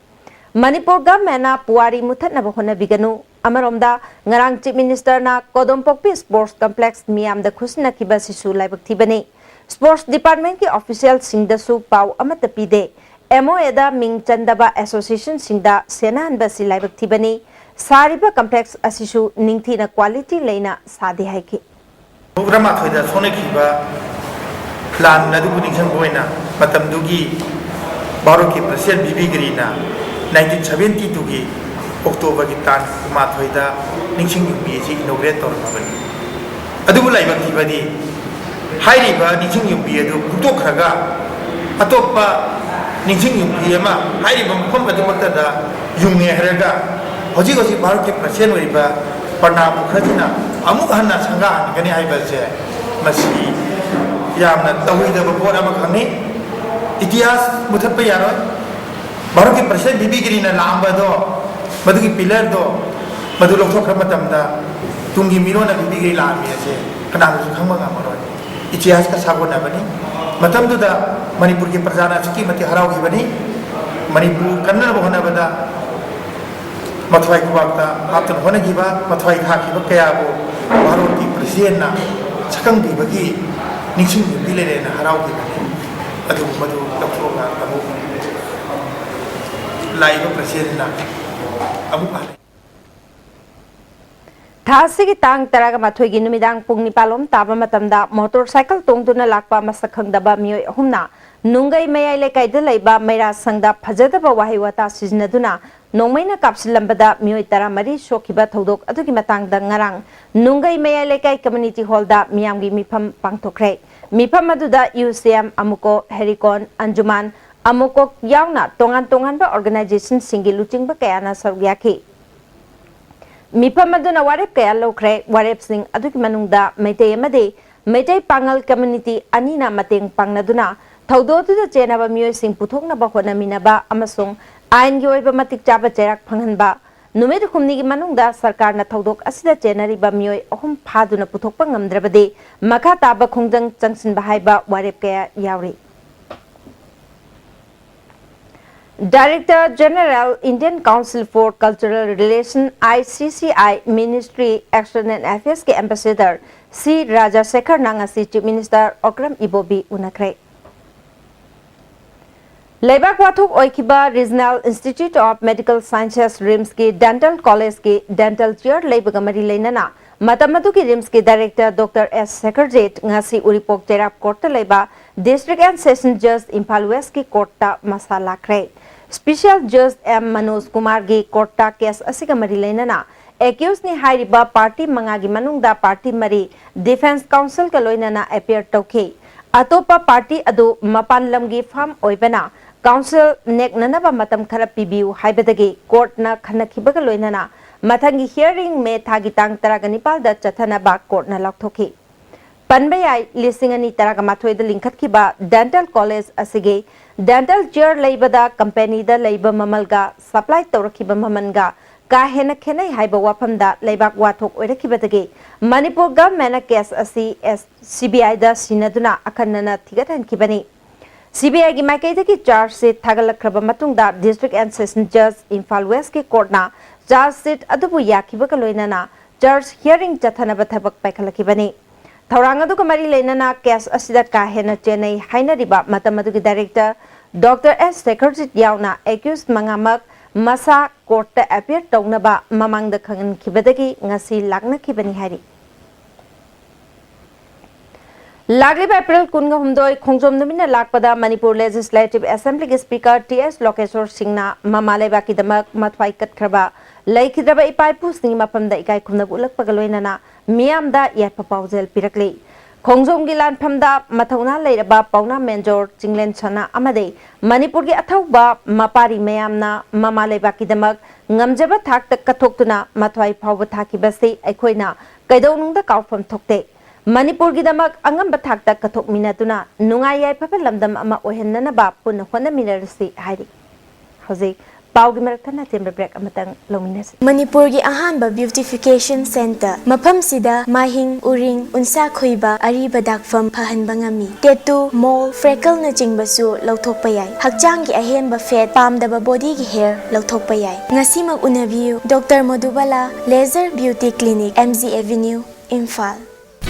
ꯃꯅꯤꯄꯨꯔ ꯒꯚꯔꯟꯃꯦꯟꯠꯅ ꯄꯨꯋꯥꯔꯤ ꯃꯨꯊꯠꯅꯕ ꯍꯣꯠꯅꯕꯤꯒꯅꯨ꯫ ꯑꯃꯔꯣꯝꯗ, ꯉꯔꯥꯡ ꯆꯤꯐ ꯃꯤꯅꯤꯁꯇꯔꯅ ꯀꯣꯗꯣꯝꯄꯣꯛꯄꯤ ꯁ꯭ꯄꯣꯔꯠꯁ ꯀꯝꯄ꯭ꯂꯦꯛꯁ ꯃꯤꯌꯥꯝꯗ ꯈꯨꯠꯁꯤꯟꯅꯈꯤꯕ ꯑꯁꯤꯁꯨ ꯂꯥꯏꯕꯛ ꯊꯤꯕꯅꯤ꯫ ꯁ꯭ꯄꯣꯔꯠꯁ ꯗꯤꯄꯥꯔꯠꯃꯦꯟꯠꯀꯤ ꯑꯣꯐꯤꯁꯤꯌꯦꯜꯁꯤꯡꯗꯁꯨ ꯄꯥꯎ ꯑꯃꯠꯇ ꯄꯤꯗꯦ꯫ ꯑꯦꯝ ꯑꯣ ꯑꯦꯗ ꯃꯤꯡ ꯆꯟꯗꯕ ꯑꯦꯁꯣꯁꯤꯌꯦꯁꯟꯁꯤꯡꯗ ꯁꯦꯟꯅꯍꯟꯕ ꯑꯁꯤ ꯂꯥꯏꯕꯛ ꯊꯤꯕꯅꯤ꯫ ꯁꯥꯔꯤꯕ ꯀꯝꯄ꯭ꯂꯦꯛꯁ ꯑꯁꯤꯁꯨ ꯅꯤꯡꯊꯤꯅ ꯀ꯭ꯋꯥꯂꯤꯇꯤ ꯂꯩꯅ ꯁꯥꯗꯦ ꯍꯥꯏꯈꯤ꯫ ꯇꯔꯥꯃꯥꯊꯣꯏꯗ ꯁꯣꯛꯅꯈꯤꯕ ꯂꯥꯟ ꯑꯗꯨꯕꯨ ꯅꯤꯡꯁꯤꯡꯕ ꯑꯣꯏꯅ ꯃꯇꯝꯗꯨꯒꯤ ꯚꯥꯔꯠꯀꯤ ꯄ꯭ꯔꯦꯁꯤꯗꯦꯟꯠ ꯚꯤ ꯕꯤ ꯒꯤꯔꯤꯅ ꯅꯥꯏꯟꯇꯤꯟ ꯁꯚꯦꯟꯇꯤ ꯇꯨꯒꯤ ꯑꯣꯛꯇꯣꯕꯔꯒꯤ ꯇꯥꯡ ꯀꯨꯟꯃꯥꯊꯣꯏꯗ ꯅꯤꯡꯁꯤꯡ ꯌꯨꯝꯕꯤ ꯑꯁꯤ ꯏꯅꯣꯒ꯭ꯔꯦꯠ ꯇꯧꯔꯝꯃꯕꯅꯤ꯫ ꯑꯗꯨꯕꯨ ꯂꯥꯏꯕꯛ ꯊꯤꯕꯗꯤ, ꯍꯥꯏꯔꯤꯕ ꯅꯤꯡꯁꯤꯡ ꯌꯨꯝꯕꯤ ꯑꯗꯨ ꯍꯨꯟꯗꯣꯛꯈ꯭ꯔꯒ ꯑꯇꯣꯞꯄ ꯅꯤꯡꯁꯤꯡ ꯌꯨꯝꯕꯤ ꯑꯃ ꯍꯥꯏꯔꯤꯕ ꯃꯐꯝ ꯑꯗꯨꯃꯛꯇꯗ ꯌꯨꯡꯉꯦ ꯍꯥꯏꯔꯒ ꯍꯧꯖꯤꯛ ꯍꯧꯖꯤꯛ ꯚꯥꯔꯠꯀꯤ ꯄ꯭ꯔꯁꯤꯗꯦꯟꯠ ꯑꯣꯏꯔꯤꯕ ꯄ꯭ꯔꯅꯥꯕ ꯃꯨꯈꯔꯖꯤꯅ ꯑꯃꯨꯛ ꯍꯟꯅ ꯁꯪꯒꯥꯍꯟꯒꯅꯤ ꯍꯥꯏꯕꯁꯦ, ꯃꯁꯤ ꯌꯥꯝꯅ ꯇꯧꯔꯣꯏꯗꯕ ꯄꯣꯠ ꯑꯃꯈꯛꯅꯤ꯫ ꯏꯇꯤꯍꯥꯁ ꯃꯨꯊꯠꯄ ꯌꯥꯔꯣꯏ꯫ ꯚꯥꯔꯠꯀꯤ ꯄ꯭ꯔꯁꯤꯗꯦꯟꯠ ꯚꯤ ꯕꯤ ꯒꯤꯔꯤꯅ ꯂꯥꯛꯑꯝꯕꯗꯣ, ꯃꯗꯨꯒꯤ ꯄꯤꯂꯔꯗꯣ, ꯃꯗꯨ ꯂꯧꯊꯣꯛꯈ꯭ꯔ ꯃꯇꯝꯗ ꯇꯨꯡꯒꯤ ꯃꯤꯔꯣꯟꯅ ꯚꯤ ꯕꯤ ꯒꯤꯔꯤ ꯂꯥꯛꯑꯝꯃꯤ ꯑꯁꯦ ꯀꯅꯥꯅꯁꯨ ꯈꯪꯕ ꯉꯝꯃꯔꯣꯏ꯫ ꯏꯇꯤꯍꯥꯁꯀ ꯁꯥꯒꯣꯟꯅꯕꯅꯤ꯫ ꯃꯇꯝꯗꯨꯗ ꯃꯅꯤꯄꯨꯔꯒꯤ ꯄ꯭ꯔꯖꯥꯅ ꯑꯁꯨꯛꯀꯤ ꯃꯇꯤꯛ ꯍꯔꯥꯎꯈꯤꯕꯅꯤ꯫ ꯃꯅꯤꯄꯨꯔ ꯀꯟꯅꯅꯕ ꯍꯣꯠꯅꯕꯗ ꯃꯊ꯭ꯋꯥꯏ ꯈꯨꯕꯥꯛꯇ ꯍꯥꯞꯇꯨꯅ ꯍꯣꯠꯅꯈꯤꯕ, ꯃꯊ꯭ꯋꯥꯏ ꯊꯥꯈꯤꯕ ꯀꯌꯥꯕꯨ ꯚꯥꯔꯠꯀꯤ ꯄ꯭ꯔꯁꯤꯗꯦꯟꯠꯅ ꯁꯛꯈꯪꯕꯤꯕꯒꯤ ꯅꯤꯡꯁꯤꯡ ꯌꯨꯝꯕꯤ ꯂꯩꯔꯦꯅ ꯍꯔꯥꯎꯈꯤꯕꯅꯤ꯫ ꯑꯗꯨꯕꯨ ꯃꯗꯨ ꯂꯧꯊꯣꯛꯑꯒ ꯑꯃꯨꯛ ꯂꯥꯛꯏꯕ ꯄ꯭ꯔꯁꯤꯗꯦꯟꯠꯅ ꯑꯃꯨꯛ ꯍꯟꯅ ꯊꯥ ꯑꯁꯤꯒꯤ ꯇꯥꯡ ꯇꯔꯥꯃꯥꯊꯣꯏꯒꯤ ꯅꯨꯃꯤꯗꯥꯡ ꯄꯨꯡ ꯅꯤꯄꯥꯜ ꯂꯣꯝ ꯇꯥꯕ ꯃꯇꯝꯗ ꯃꯣꯇꯣꯔ ꯁꯥꯏꯀꯜ ꯇꯣꯡꯗꯨꯅ ꯂꯥꯛꯄ ꯃꯁꯛ ꯈꯪꯗꯕ ꯃꯤꯑꯣꯏ ꯑꯍꯨꯝꯅ ꯅꯨꯡꯒꯩ ꯃꯌꯥꯏ ꯂꯩꯀꯥꯏꯗ ꯂꯩꯕ ꯃꯩꯔꯥ ꯁꯪꯗ ꯐꯖꯗꯕ ꯋꯥꯍꯩ ꯋꯥꯇꯥ ꯁꯤꯖꯤꯟꯅꯗꯨꯅ ꯅꯣꯡꯃꯩꯅ ꯀꯥꯞꯁꯤꯜꯂꯝꯕꯗ ꯃꯤꯑꯣꯏ ꯇꯔꯥꯃꯔꯤ ꯁꯣꯛꯈꯤꯕ ꯊꯧꯗꯣꯛ ꯑꯗꯨꯒꯤ ꯃꯇꯥꯡꯗ ꯉꯔꯥꯡ ꯅꯨꯡꯒꯩ ꯃꯌꯥꯏ ꯂꯩꯀꯥꯏ ꯀꯝꯃ꯭ꯌꯨꯅꯤꯇꯤ ꯍꯣꯜꯗ ꯃꯤꯌꯥꯝꯒꯤ ꯃꯤꯐꯝ ꯄꯥꯡꯊꯣꯛꯈ꯭ꯔꯦ꯫ ꯃꯤꯐꯝ ꯑꯗꯨꯗ ꯌꯨ ꯁꯤ ꯑꯦꯝ, ꯑꯃꯨꯀꯣ, ꯍꯦꯔꯤꯀꯣꯟ, ꯑꯟꯖꯨꯃꯥꯟ, ꯑꯃꯨꯀꯣꯛ ꯌꯥꯎꯅ ꯇꯣꯉꯥꯟ ꯇꯣꯉꯥꯟꯕ ꯑꯣꯔꯒꯅꯥꯏꯖꯦꯁꯟꯁꯤꯡꯒꯤ ꯂꯨꯆꯤꯡꯕ ꯀꯌꯥꯅ ꯁꯔꯨꯛ ꯌꯥꯈꯤ꯫ ꯃꯤꯐꯝ ꯑꯗꯨꯅ ꯋꯥꯔꯦꯞ ꯀꯌꯥ ꯂꯧꯈ꯭ꯔꯦ꯫ ꯋꯥꯔꯦꯞꯁꯤꯡ ꯑꯗꯨꯒꯤ ꯃꯅꯨꯡꯗ ꯃꯩꯇꯩ ꯑꯃꯗꯤ ꯃꯩꯇꯩ ꯄꯥꯉꯜ ꯀꯝꯃ꯭ꯌꯨꯅꯤꯇꯤ ꯑꯅꯤꯅ ꯃꯇꯦꯡ ꯄꯥꯡꯅꯗꯨꯅ ꯊꯧꯗꯣꯛ ꯑꯗꯨꯗ ꯆꯦꯟꯅꯕ ꯃꯤꯑꯣꯏꯁꯤꯡ ꯄꯨꯊꯣꯛꯅꯕ ꯍꯣꯠꯅꯃꯤꯟꯅꯕ ꯑꯃꯁꯨꯡ ꯑꯥꯏꯟꯒꯤ ꯑꯣꯏꯕ ꯃꯇꯤꯛ ꯆꯥꯕ ꯆꯩꯔꯥꯛ ꯐꯪꯍꯟꯕ, ꯅꯨꯃꯤꯠ ꯍꯨꯝꯅꯤꯒꯤ ꯃꯅꯨꯡꯗ ꯁꯔꯀꯥꯔꯅ ꯊꯧꯗꯣꯛ ꯑꯁꯤꯗ ꯆꯦꯟꯅꯔꯤꯕ ꯃꯤꯑꯣꯏ ꯑꯍꯨꯝ ꯐꯥꯗꯨꯅ ꯄꯨꯊꯣꯛꯄ ꯉꯝꯗ꯭ꯔꯕꯗꯤ ꯃꯈꯥ ꯇꯥꯕ ꯈꯣꯡꯖꯪ ꯆꯪꯁꯤꯟꯕ ꯍꯥꯏꯕ ꯋꯥꯔꯦꯞ ꯀꯌꯥ ꯌꯥꯎꯔꯤ꯫ Director General, Indian Council for Cultural Relation, I C C I, Ministry External Affairs ꯀꯤ Ambassador ꯁꯤ ꯔꯥꯖꯥꯁꯦꯈꯔꯅ ꯉꯁꯤ Chief Minister ꯑꯣꯀ꯭ꯔꯝ ꯏꯕꯣꯕꯤ ꯎꯅꯈ꯭ꯔꯦ꯫ ꯂꯩꯕꯥꯛ ꯋꯥꯊꯣꯛ ꯑꯣꯏꯈꯤꯕ Regional Institute of Medical Sciences, RIMS ꯀꯤ Dental College ꯀꯤ dental chair ꯂꯩꯕꯒ ꯃꯔꯤ ꯂꯩꯅꯅ ꯃꯇꯝ ꯑꯗꯨꯒꯤ RIMS ꯀꯤ Director Doctor S ꯁꯦꯈꯔꯖꯤꯠ ꯉꯁꯤ ꯎꯔꯤꯄꯣꯛ ꯆꯩꯔꯥꯞ ꯀꯣꯔꯠꯇ ꯂꯩꯕ District and Session Judge Imphal West ꯀꯤ ꯀꯣꯔꯠꯇ ꯃꯁꯥ ꯂꯥꯛꯈ꯭ꯔꯦ꯫ Special Judge M Manoj ꯀꯨꯃꯥꯔꯒꯤ ꯀꯣꯔꯠꯇ case ꯑꯁꯤꯒ ꯃꯔꯤ ꯂꯩꯅꯅ accused ꯅꯤ ꯍꯥꯏꯔꯤꯕ party ꯃꯉꯥꯒꯤ ꯃꯅꯨꯡꯗ party ꯃꯔꯤ Defence Counsel ꯀ ꯂꯣꯏꯅꯅ appear ꯇꯧꯈꯤ꯫ ꯑꯇꯣꯞꯄ party ꯑꯗꯨ ꯃꯄꯥꯟ ꯂꯝꯒꯤ firm ꯑꯣꯏꯕꯅ counsel ꯅꯦꯛꯅꯅꯕ ꯃꯇꯝ ꯈꯔ ꯄꯤꯕꯤꯌꯨ ꯍꯥꯏꯕꯗꯒꯤ ꯀꯣꯔꯠꯅ ꯈꯟꯅꯈꯤꯕꯒ ꯂꯣꯏꯅꯅ ꯃꯊꯪꯒꯤ hearing ꯃꯦ ꯊꯥꯒꯤ ꯇꯥꯡ ꯇꯔꯥꯒ ꯅꯤꯄꯥꯜꯗ ꯆꯠꯊꯅꯕ ꯀꯣꯔꯠꯅ ꯂꯥꯎꯊꯣꯛꯈꯤ꯫ ꯄꯟꯕ ꯌꯥꯏ, ꯂꯤꯁꯤꯡ ꯑꯅꯤ ꯇꯔꯥꯒ ꯃꯥꯊꯣꯏꯗ ꯂꯤꯡꯈꯠꯈꯤꯕ dental college ꯑꯁꯤꯒꯤ dental chair ꯂꯩꯕꯗ company ꯗ ꯂꯩꯕ ꯃꯃꯜꯒ supply ꯇꯧꯔꯛꯈꯤꯕ ꯃꯃꯜꯒ ꯀꯥ ꯍꯦꯟꯅ ꯈꯦꯠꯅꯩ ꯍꯥꯏꯕ ꯋꯥꯐꯝꯗ ꯂꯩꯕꯥꯛ ꯋꯥꯊꯣꯛ ꯑꯣꯏꯔꯛꯈꯤꯕꯗꯒꯤ ꯃꯅꯤꯄꯨꯔ government ꯅ case ꯑꯁꯤ ꯑꯦꯁ-, C B I ꯗ ꯁꯤꯟꯅꯗꯨꯅ ꯑꯈꯟꯅꯅ ꯊꯤꯒꯠꯍꯟꯈꯤꯕꯅꯤ꯫ C B I ꯒꯤ ꯃꯥꯏꯀꯩꯗꯒꯤ charge sheet ꯊꯥꯒꯠꯂꯛꯈ꯭ꯔꯕ ꯃꯇꯨꯡꯗ District and Session Judge Imphal West ꯀꯤ ꯀꯣꯔꯠꯅ charge sheet ꯑꯗꯨꯕꯨ ꯌꯥꯈꯤꯕꯒ ꯂꯣꯏꯅꯅ charge hearing ꯆꯠꯊꯅꯕ ꯊꯕꯛ ꯄꯥꯏꯈꯠꯂꯛꯈꯤꯕꯅꯤ꯫ ꯊꯧꯔꯥꯡ ꯑꯗꯨꯒ ꯃꯔꯤ ꯂꯩꯅꯅ case ꯑꯁꯤꯗ ꯀꯥ ꯍꯦꯟꯅ ꯆꯦꯟꯅꯩ ꯍꯥꯏꯅꯔꯤꯕ ꯃꯇꯝ ꯑꯗꯨꯒꯤ director Doctor S ꯁꯦꯈꯔꯖꯤꯠ ꯌꯥꯎꯅ accused ꯃꯉꯥꯃꯛ ꯃꯁꯥ ꯀꯣꯔꯠꯇ ꯑꯦꯄꯤꯌꯔ ꯇꯧꯅꯕ ꯃꯃꯥꯡꯗ ꯈꯪꯍꯟꯈꯤꯕꯗꯒꯤ ꯉꯁꯤ ꯂꯥꯛꯅꯈꯤꯕꯅꯤ ꯍꯥꯏꯔꯤ꯫ ꯂꯥꯛꯂꯤꯕ ꯑꯦꯄ꯭ꯔꯤꯜ ꯀꯨꯟꯒ ꯍꯨꯝꯗꯣꯏ ꯈꯣꯡꯖꯣꯝ ꯅꯨꯃꯤꯠꯅ ꯂꯥꯛꯄꯗ ꯃꯅꯤꯄꯨꯔ ꯂꯦꯖꯤꯁꯂꯦꯇꯤꯚ ꯑꯦꯁꯦꯝꯕ꯭ꯂꯤꯒꯤ ꯁ꯭ꯄꯤꯀꯔ ꯇꯤ ꯑꯦꯁ ꯂꯣꯀꯦꯁꯣꯔ ꯁꯤꯡꯅ ꯃꯃꯥ ꯂꯩꯕꯥꯛꯀꯤꯗꯃꯛ ꯃꯊ꯭ꯋꯥꯏ ꯀꯠꯈ꯭ꯔꯕ ꯂꯩꯈꯤꯗ꯭ꯔꯕ ꯏꯄꯥ ꯏꯄꯨꯁꯤꯡꯒꯤ ꯃꯐꯝꯗ ꯏꯀꯥꯏ ꯈꯨꯝꯅꯕ ꯎꯠꯂꯛꯄꯒ ꯂꯣꯏꯅꯅ ꯃꯤꯌꯥꯝꯗ ꯌꯥꯏꯐ ꯄꯥꯎꯖꯦꯜ ꯄꯤꯔꯛꯂꯤ꯫ ꯈꯣꯡꯖꯣꯝꯒꯤ ꯂꯥꯟꯐꯝꯗ ꯃꯊꯧꯅꯥ ꯂꯩꯔꯕ ꯄꯥꯎꯅꯥ ꯃꯦꯟꯖꯣꯔ ꯆꯤꯡꯂꯦꯟ ꯁꯅꯥ ꯑꯃꯗꯤ ꯃꯅꯤꯄꯨꯔꯒꯤ ꯑꯊꯧꯕ ꯃꯄꯥꯔꯤ ꯃꯌꯥꯝꯅ ꯃꯃꯥ ꯂꯩꯕꯥꯛꯀꯤꯗꯃꯛ ꯉꯝꯖꯕ ꯊꯥꯛꯇ ꯀꯠꯊꯣꯛꯇꯨꯅ ꯃꯊ꯭ꯋꯥꯏ ꯐꯥꯎꯕ ꯊꯥꯈꯤꯕꯁꯤ ꯑꯩꯈꯣꯏꯅ ꯀꯩꯗꯧꯅꯨꯡꯗ ꯀꯥꯎꯐꯝ ꯊꯣꯛꯇꯦ꯫ ꯃꯅꯤꯄꯨꯔꯒꯤꯗꯃꯛ ꯑꯉꯝꯕ ꯊꯥꯛꯇ ꯀꯠꯊꯣꯛꯃꯤꯟꯅꯗꯨꯅ ꯅꯨꯡꯉꯥꯏ ꯌꯥꯏꯐꯕ ꯂꯝꯗꯝ ꯑꯃ ꯑꯣꯏꯍꯟꯅꯅꯕ ꯄꯨꯟꯅ ꯍꯣꯠꯅꯃꯤꯟꯅꯔꯁꯤ ꯍꯥꯏꯔꯤ꯫ ꯍꯧꯖꯤꯛ ꯄꯥꯎꯒꯤ ꯃꯔꯛꯇ ꯑꯆꯦꯝꯕ ꯕ꯭ꯔꯦꯛ ꯑꯃꯇꯪ ꯂꯧꯃꯤꯟꯅꯁꯤ꯫ ꯃꯅꯤꯄꯨꯔꯒꯤ ꯑꯍꯥꯟꯕ ꯕ꯭ꯌꯨꯇꯤꯐꯤꯀꯦꯁꯟ ꯁꯦꯟꯇꯔ꯫ ꯃꯐꯝꯁꯤꯗ ꯃꯥꯏꯍꯤꯡ, ꯎꯔꯤꯡ, ꯎꯟꯁꯥ ꯈꯨꯏꯕ, ꯑꯔꯤꯕ ꯗꯥꯛꯐꯝ ꯐꯍꯟꯕ ꯉꯝꯃꯤ꯫ ꯇꯦꯇꯨ, ꯃꯣꯜ, ꯐ꯭ꯔꯦꯀꯜꯅꯆꯤꯡꯕꯁꯨ ꯂꯧꯊꯣꯛꯄ ꯌꯥꯏ꯫ ꯍꯛꯆꯥꯡꯒꯤ ꯑꯍꯦꯟꯕ ꯐꯦꯠ, ꯄꯥꯝꯗꯕ ꯕꯣꯗꯤꯒꯤ ꯍꯦꯌꯔ ꯂꯧꯊꯣꯛꯄ ꯌꯥꯏ꯫ ꯉꯁꯤꯃꯛ ꯎꯅꯕꯤꯌꯨ꯫ Doctor Modubala, laser beauty clinic, M G avenue, Imphal.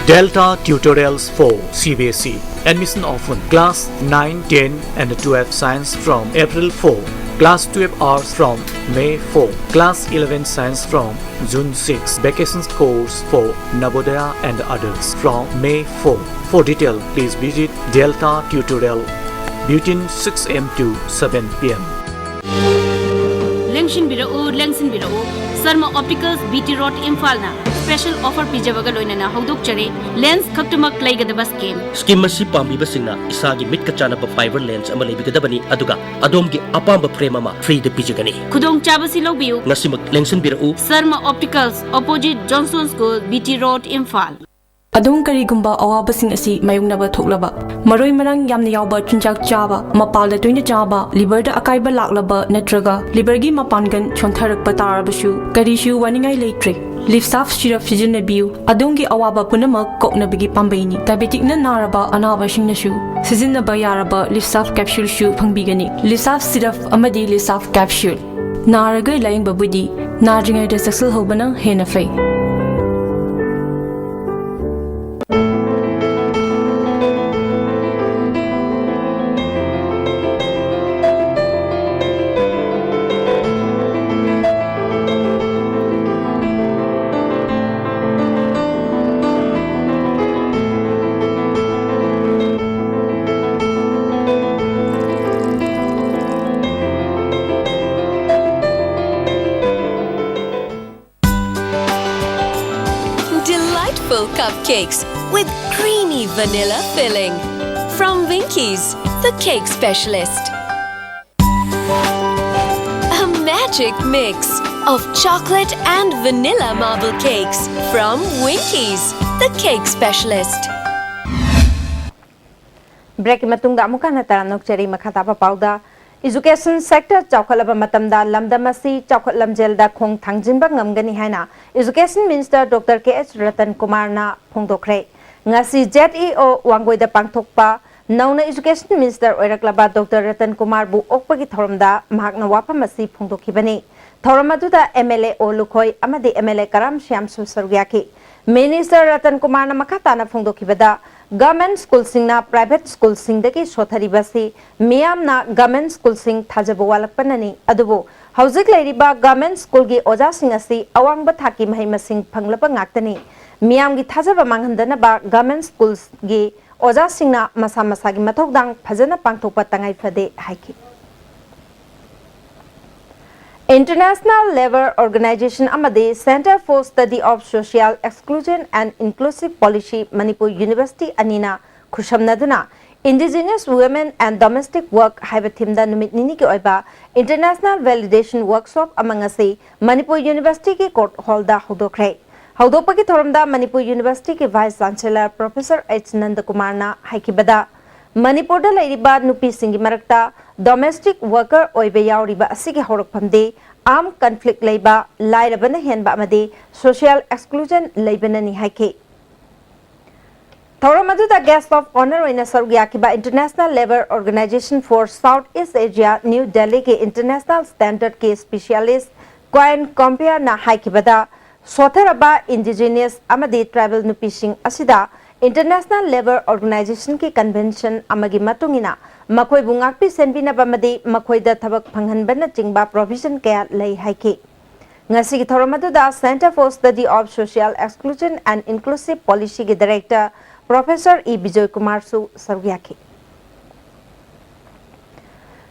Delta Tutorials for C B S E. Admission open. Class nine, ten and twelve science from April four. Class twelve arts from May four. Class eleven science from June six. Vacation course for Navodaya and others from May four. For detail, please visit Delta Tutorial between six A M to seven P M. ꯂꯦꯡꯁꯤꯟꯕꯤꯔꯛꯎ, ꯂꯦꯡꯁꯤꯟꯕꯤꯔꯛꯎ꯫ Sharma optics, B T road, ꯏꯝꯐꯥꯜꯅ special offer ꯄꯤꯖꯕꯒ ꯂꯣꯏꯅꯅ ꯍꯧꯗꯣꯛꯆꯔꯤ꯫ Lens ꯈꯛꯇꯃꯛ ꯂꯩꯒꯗꯕ scheme. Scheme ꯑꯁꯤ ꯄꯥꯝꯕꯤꯕꯁꯤꯡꯅ ꯏꯁꯥꯒꯤ ꯃꯤꯠꯀ ꯆꯥꯟꯅꯕ ꯐꯥꯏꯕꯔ ꯂꯦꯟꯁ ꯑꯃ ꯂꯩꯕꯤꯒꯗꯕꯅꯤ, ꯑꯗꯨꯒ ꯑꯗꯣꯝꯒꯤ ꯑꯄꯥꯝꯕ ꯐ꯭ꯔꯦꯝ ꯑꯃ ꯐ꯭ꯔꯤꯗ ꯄꯤꯖꯒꯅꯤ꯫ ꯈꯨꯗꯣꯡꯆꯥꯕꯁꯤ ꯂꯧꯕꯤꯌꯨ꯫ ꯉꯁꯤꯃꯛ ꯂꯦꯡꯁꯤꯟꯕꯤꯔꯛꯎ꯫ Sharma optics, opposite Johnson school, B T road, Imphal. ꯑꯗꯣꯝ ꯀꯔꯤꯒꯨꯝꯕ ꯑꯋꯥꯕꯁꯤꯡ ꯑꯁꯤ ꯃꯥꯌꯣꯛꯅꯕ ꯊꯣꯛꯂꯕ, ꯃꯔꯣꯏ ꯃꯔꯥꯡ ꯌꯥꯝꯅ ꯌꯥꯎꯕ ꯆꯤꯟꯖꯥꯛ ꯆꯥꯕ, ꯃꯄꯥꯜꯗ ꯇꯣꯏꯅ ꯆꯥꯕ, ꯂꯤꯚꯔꯗ ꯑꯀꯥꯏꯕ ꯂꯥꯛꯂꯕ ꯅꯠꯇ꯭ꯔꯒ ꯂꯤꯚꯔꯒꯤ ꯃꯄꯥꯡꯒꯜ ꯁꯣꯟꯊꯔꯛꯄ ꯇꯥꯔꯕꯁꯨ, ꯀꯔꯤꯁꯨ ꯋꯥꯅꯤꯡꯉꯥꯏ ꯂꯩꯇ꯭ꯔꯦ꯫ ꯂꯤꯞꯁꯥꯐ ꯁꯤꯔꯞ ꯁꯤꯖꯤꯟꯅꯕꯤꯌꯨ꯫ ꯑꯗꯣꯝꯒꯤ ꯑꯋꯥꯕ ꯄꯨꯝꯅꯃꯛ ꯀꯣꯛꯅꯕꯒꯤ ꯄꯥꯝꯕꯩꯅꯤ꯫ ꯗꯥꯏꯕꯦꯇꯤꯛꯅ ꯅꯥꯔꯕ ꯑꯅꯥꯕꯁꯤꯡꯅꯁꯨ ꯁꯤꯖꯤꯟꯅꯕ ꯌꯥꯔꯕ ꯂꯤꯞꯁꯥꯐ ꯀꯦꯞꯁꯨꯜꯁꯨ ꯐꯪꯕꯤꯒꯅꯤ꯫ ꯂꯤꯞꯁꯥꯐ ꯁꯤꯔꯞ ꯑꯃꯗꯤ ꯂꯤꯞꯁꯥꯐ ꯀꯦꯞꯁꯨꯜ꯫ ꯅꯥꯔꯒ ꯂꯥꯌꯦꯡꯕꯕꯨꯗꯤ ꯅꯥꯗ꯭ꯔꯤꯉꯩꯗ ꯆꯦꯛꯁꯤꯜꯍꯧꯕꯅ ꯍꯦꯟꯅ ꯐꯩ꯫ Full cupcakes with creamy vanilla filling. From Winkies, the cake specialist. A magic mix of chocolate and vanilla marble cakes from Winkies, the cake specialist. Break ꯃꯇꯨꯡꯗ ꯑꯃꯨꯛ ꯍꯟꯅ ꯇꯔꯥꯝꯅ ꯑꯣꯛꯆꯔꯤ꯫ ꯃꯈꯥ ꯇꯥꯕ ꯄꯥꯎꯗ, Education sector ꯆꯥꯎꯈꯠꯂꯕ ꯃꯇꯝꯗ ꯂꯝꯗꯝ ꯑꯁꯤ ꯆꯥꯎꯈꯠ ꯂꯝꯖꯦꯜꯗ ꯈꯣꯡ ꯊꯥꯡꯖꯤꯟꯕ ꯉꯝꯒꯅꯤ ꯍꯥꯏꯅ Education Minister Doctor K H Ratan ꯀꯨꯃꯥꯔꯅ ꯐꯣꯡꯗꯣꯛꯈ꯭ꯔꯦ꯫ ꯉꯁꯤ Z E O ꯋꯥꯡꯒꯣꯏꯗ ꯄꯥꯡꯊꯣꯛꯄ ꯅꯧꯅ Education Minister ꯑꯣꯏꯔꯛꯂꯕ Doctor ꯔꯇꯟ ꯀꯨꯃꯥꯔꯕꯨ ꯑꯣꯛꯄꯒꯤ ꯊꯧꯔꯝꯗ ꯃꯍꯥꯛꯅ ꯋꯥꯐꯝ ꯑꯁꯤ ꯐꯣꯡꯗꯣꯛꯈꯤꯕꯅꯤ꯫ ꯊꯧꯔꯝ ꯑꯗꯨꯗ M L A ꯑꯣ ꯂꯨꯈꯣꯏ ꯑꯃꯗꯤ M L A ꯀꯔꯥꯝ ꯁ꯭ꯌꯥꯝꯁꯨ ꯁꯔꯨꯛ ꯌꯥꯈꯤ꯫ Minister ꯔꯇꯟ ꯀꯨꯃꯥꯔꯅ ꯃꯈꯥ ꯇꯥꯅ ꯐꯣꯡꯗꯣꯛꯈꯤꯕꯗ, Government schoolꯁꯤꯡꯅ private schoolꯁꯤꯡꯗꯒꯤ ꯁꯣꯊꯔꯤꯕꯁꯤ ꯃꯤꯌꯥꯝꯅ government schoolꯁꯤꯡ ꯊꯥꯖꯕ ꯋꯥꯠꯂꯛꯄꯅꯅꯤ꯫ ꯑꯗꯨꯕꯨ ꯍꯧꯖꯤꯛ ꯂꯩꯔꯤꯕ government schoolꯒꯤ ꯑꯣꯖꯥꯁꯤꯡ ꯑꯁꯤ ꯑꯋꯥꯡꯕ ꯊꯥꯛꯀꯤ ꯃꯍꯩ ꯃꯁꯤꯡ ꯐꯪꯂꯕ ꯉꯥꯛꯇꯅꯤ꯫ ꯃꯤꯌꯥꯝꯒꯤ ꯊꯥꯖꯕ ꯃꯥꯡꯍꯟꯗꯅꯕ government schoolꯒꯤ ꯑꯣꯖꯥꯁꯤꯡꯅ ꯃꯁꯥ ꯃꯁꯥꯒꯤ ꯃꯊꯧꯗꯥꯡ ꯐꯖꯅ ꯄꯥꯡꯊꯣꯛꯄ ꯇꯉꯥꯏ ꯐꯗꯦ ꯍꯥꯏꯈꯤ꯫ International Labour Organisation ꯑꯃꯗꯤ Centre for Study of Social Exclusion and Inclusive Policy Manipur University ꯑꯅꯤꯅ ꯈꯨꯠꯁꯝꯅꯗꯨꯅ Indigenous Women and Domestic Work ꯍꯥꯏꯕ themeꯗ ꯅꯨꯃꯤꯠ ꯅꯤꯅꯤꯒꯤ ꯑꯣꯏꯕ International Validation Workshop ꯑꯃ ꯉꯁꯤ ꯃꯅꯤꯄꯨꯔ Universityꯒꯤ court hallꯗ ꯍꯧꯗꯣꯛꯈ꯭ꯔꯦ꯫ ꯍꯧꯗꯣꯛꯄꯒꯤ ꯊꯧꯔꯝꯗ Manipur Universityꯒꯤ Vice Chancellor Professor H ꯅꯟꯗꯀꯨꯃꯥꯔꯅ ꯍꯥꯏꯈꯤꯕꯗ, ꯃꯅꯤꯄꯨꯔꯗ ꯂꯩꯔꯤꯕ ꯅꯨꯄꯤꯁꯤꯡꯒꯤ ꯃꯔꯛꯇ domestic worker ꯑꯣꯏꯕ ꯌꯥꯎꯔꯤꯕ ꯑꯁꯤꯒꯤ ꯍꯧꯔꯛꯐꯝꯗꯤ armed conflict ꯂꯩꯕ, ꯂꯥꯏꯔꯕꯅ ꯍꯦꯟꯕ ꯑꯃꯗꯤ social exclusion ꯂꯩꯕꯅꯅꯤ ꯍꯥꯏꯈꯤ꯫ ꯊꯧꯔꯝ ꯑꯗꯨꯗ guest of honour ꯑꯣꯏꯅ ꯁꯔꯨꯛ ꯌꯥꯈꯤꯕ International Labour Organisation for South East Asia, New Delhiꯒꯤ international standardꯀꯤ specialist Coin Compereꯅ ꯍꯥꯏꯈꯤꯕꯗ, ꯁꯣꯠꯊꯔꯕ indigenous ꯑꯃꯗꯤ tribal ꯅꯨꯄꯤꯁꯤꯡ ꯑꯁꯤꯗ International Labour Organisationꯒꯤ convention ꯑꯃꯒꯤ ꯃꯇꯨꯡ ꯏꯟꯅ ꯃꯈꯣꯏꯕꯨ ꯉꯥꯛꯄꯤ ꯁꯦꯟꯕꯤꯅꯕ ꯑꯃꯗꯤ ꯃꯈꯣꯏꯗ ꯊꯕꯛ ꯐꯪꯍꯟꯕꯅꯆꯤꯡꯕ provision ꯀꯌꯥ ꯂꯩ ꯍꯥꯏꯈꯤ꯫ ꯉꯁꯤꯒꯤ ꯊꯧꯔꯝ ꯑꯗꯨꯗ Centre for Study of Social Exclusion and Inclusive Policyꯒꯤ director Professor E Bijoy ꯀꯨꯃꯥꯔꯁꯨ ꯁꯔꯨꯛ ꯌꯥꯈꯤ꯫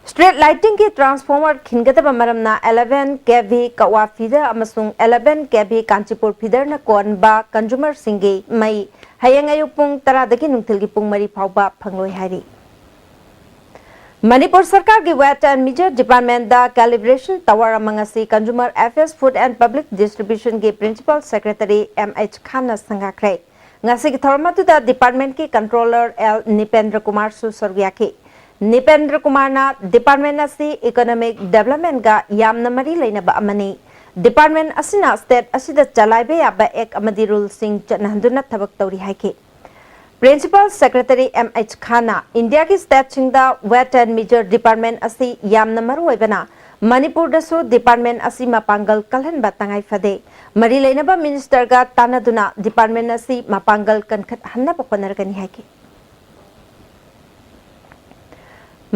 Street lightingꯒꯤ transformer ꯈꯤꯟꯒꯗꯕ ꯃꯔꯝꯅ eleven KV Kawa feeder ꯑꯃꯁꯨꯡ eleven KV Kanchipur feederꯅ ꯀꯣꯟꯕ consumerꯁꯤꯡꯒꯤ ꯃꯩ ꯍꯌꯦꯡ ꯑꯌꯨꯛ ꯄꯨꯡ ꯇꯔꯥꯗꯒꯤ ꯅꯨꯡꯊꯤꯜꯒꯤ ꯄꯨꯡ ꯃꯔꯤ ꯐꯥꯎꯕ ꯐꯪꯂꯣꯏ ꯍꯥꯏꯔꯤ꯫ ꯃꯅꯤꯄꯨꯔ ꯁꯔꯀꯥꯔꯒꯤ Weights and Measures Departmentꯇ calibration tower ꯑꯃ ꯉꯁꯤ Consumer Affairs, Food and Public Distributionꯒꯤ Principal Secretary M H Khanna ꯁꯪꯒꯥꯈ꯭ꯔꯦ꯫ ꯉꯁꯤꯒꯤ ꯊꯧꯔꯝ ꯑꯗꯨꯗ departmentꯀꯤ controller L ꯅꯤꯄꯦꯟꯗ꯭ꯔ ꯀꯨꯃꯥꯔꯁꯨ ꯁꯔꯨꯛ ꯌꯥꯈꯤ꯫ ꯅꯤꯄꯦꯟꯗ꯭ꯔ ꯀꯨꯃꯥꯔꯅ department ꯑꯁꯤ economic developmentꯒ ꯌꯥꯝꯅ ꯃꯔꯤ ꯂꯩꯅꯕ ꯑꯃꯅꯤ꯫ Department ꯑꯁꯤꯅ state ꯑꯁꯤꯗ ꯆꯂꯥꯏꯕ ꯌꯥꯕ act ꯑꯃꯗꯤ ruleꯁꯤꯡ ꯆꯠꯅꯍꯟꯗꯨꯅ ꯊꯕꯛ ꯇꯧꯔꯤ ꯍꯥꯏꯈꯤ꯫ Principal Secretary M H Khanna ꯏꯟꯗꯤꯌꯥꯒꯤ stateꯁꯤꯡꯗ Weights and Measures Department ꯑꯁꯤ ꯌꯥꯝꯅ ꯃꯔꯨ ꯑꯣꯏꯕꯅ ꯃꯅꯤꯄꯨꯔꯗꯁꯨ department ꯑꯁꯤ ꯃꯄꯥꯡꯒꯜ ꯀꯜꯍꯟꯕ ꯇꯉꯥꯏ ꯐꯗꯦ꯫ ꯃꯔꯤ ꯂꯩꯅꯕ ministerꯒ ꯇꯥꯟꯅꯗꯨꯅ department ꯑꯁꯤ ꯃꯄꯥꯡꯒꯜ ꯀꯟꯈꯠꯍꯟꯅꯕ ꯍꯣꯠꯅꯔꯒꯅꯤ ꯍꯥꯏꯈꯤ꯫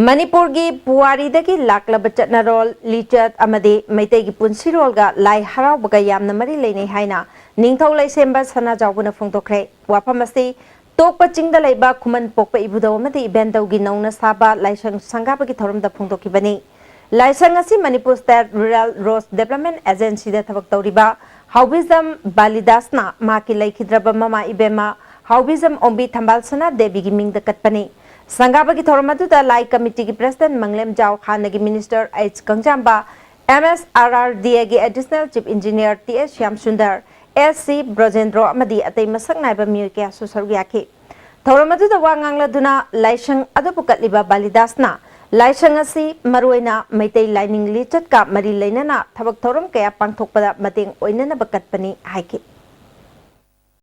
ꯃꯅꯤꯄꯨꯔꯒꯤ ꯄꯨꯋꯥꯔꯤꯗꯒꯤ ꯂꯥꯛꯂꯕ ꯆꯠꯅꯔꯣꯜ, ꯂꯤꯆꯠ ꯑꯃꯗꯤ ꯃꯩꯇꯩꯒꯤ ꯄꯨꯟꯁꯤꯔꯣꯜꯒ ꯂꯥꯏ ꯍꯔꯥꯎꯕꯒ ꯌꯥꯝꯅ ꯃꯔꯤ ꯂꯩꯅꯩ ꯍꯥꯏꯅ ꯅꯤꯡꯊꯧ ꯂꯩꯁꯦꯝꯕ ꯁꯅꯥꯖꯥꯎꯕꯅ ꯐꯣꯡꯗꯣꯛꯈ꯭ꯔꯦ꯫ ꯋꯥꯐꯝ ꯑꯁꯤ ꯇꯣꯛꯄ ꯆꯤꯡꯗ ꯂꯩꯕ ꯈꯨꯃꯟ ꯄꯣꯛꯄ ꯏꯕꯨꯙꯧ ꯑꯃꯗꯤ ꯏꯕꯦꯟꯗꯧꯒꯤ ꯅꯧꯅ ꯁꯥꯕ ꯂꯥꯏꯁꯪ ꯁꯪꯒꯥꯕꯒꯤ ꯊꯧꯔꯝꯗ ꯐꯣꯡꯗꯣꯛꯈꯤꯕꯅꯤ꯫ ꯂꯥꯏꯁꯪ ꯑꯁꯤ Manipur State Rural Roads Development Agencyꯗ ꯊꯕꯛ ꯇꯧꯔꯤꯕ ꯍꯥꯎꯕꯤꯖꯝ ꯕꯥꯂꯤꯗꯥꯁꯅ ꯃꯍꯥꯛꯀꯤ ꯂꯩꯈꯤꯗ꯭ꯔꯕ ꯃꯃꯥ ꯏꯕꯦꯝꯃ ꯍꯥꯎꯕꯤꯖꯝ ꯑꯣꯝꯕꯤ ꯊꯝꯕꯥꯜ ꯁꯅꯥ ꯗꯦꯕꯤꯒꯤ ꯃꯤꯡꯗ ꯀꯠꯄꯅꯤ꯫ ꯁꯪꯒꯥꯕꯒꯤ ꯊꯧꯔꯝ ꯑꯗꯨꯗ ꯂꯥꯏ committeeꯒꯤ president ꯃꯪꯂꯦꯝꯖꯥꯎ, ꯍꯥꯟꯅꯒꯤ minister H ꯀꯪꯖꯥꯝꯕ, MSRRDAꯒꯤ additional chief engineer T S ꯁ꯭ꯌꯥꯝꯁꯨꯟꯗꯔ, S C ꯕ꯭ꯔꯣꯖꯦꯟꯗ꯭ꯔꯣ ꯑꯃꯗꯤ ꯑꯇꯩ ꯃꯁꯛ ꯅꯥꯏꯕ ꯃꯤꯑꯣꯏ ꯀꯌꯥꯁꯨ ꯁꯔꯨꯛ ꯌꯥꯈꯤ꯫ ꯊꯧꯔꯝ ꯑꯗꯨꯗ ꯋꯥ ꯉꯥꯡꯂꯗꯨꯅ ꯂꯥꯏꯁꯪ ꯑꯗꯨꯕꯨ ꯀꯠꯂꯤꯕ ꯕꯥꯂꯤꯗꯥꯁꯅ ꯂꯥꯏꯁꯪ ꯑꯁꯤ ꯃꯔꯨꯑꯣꯏꯅ ꯃꯩꯇꯩ ꯂꯥꯏꯅꯤꯡ ꯂꯤꯆꯠꯀ ꯃꯔꯤ ꯂꯩꯅꯅ ꯊꯕꯛ ꯊꯧꯔꯝ ꯀꯌꯥ ꯄꯥꯡꯊꯣꯛꯄꯗ ꯃꯇꯦꯡ ꯑꯣꯏꯅꯅꯕ ꯀꯠꯄꯅꯤ ꯍꯥꯏꯈꯤ꯫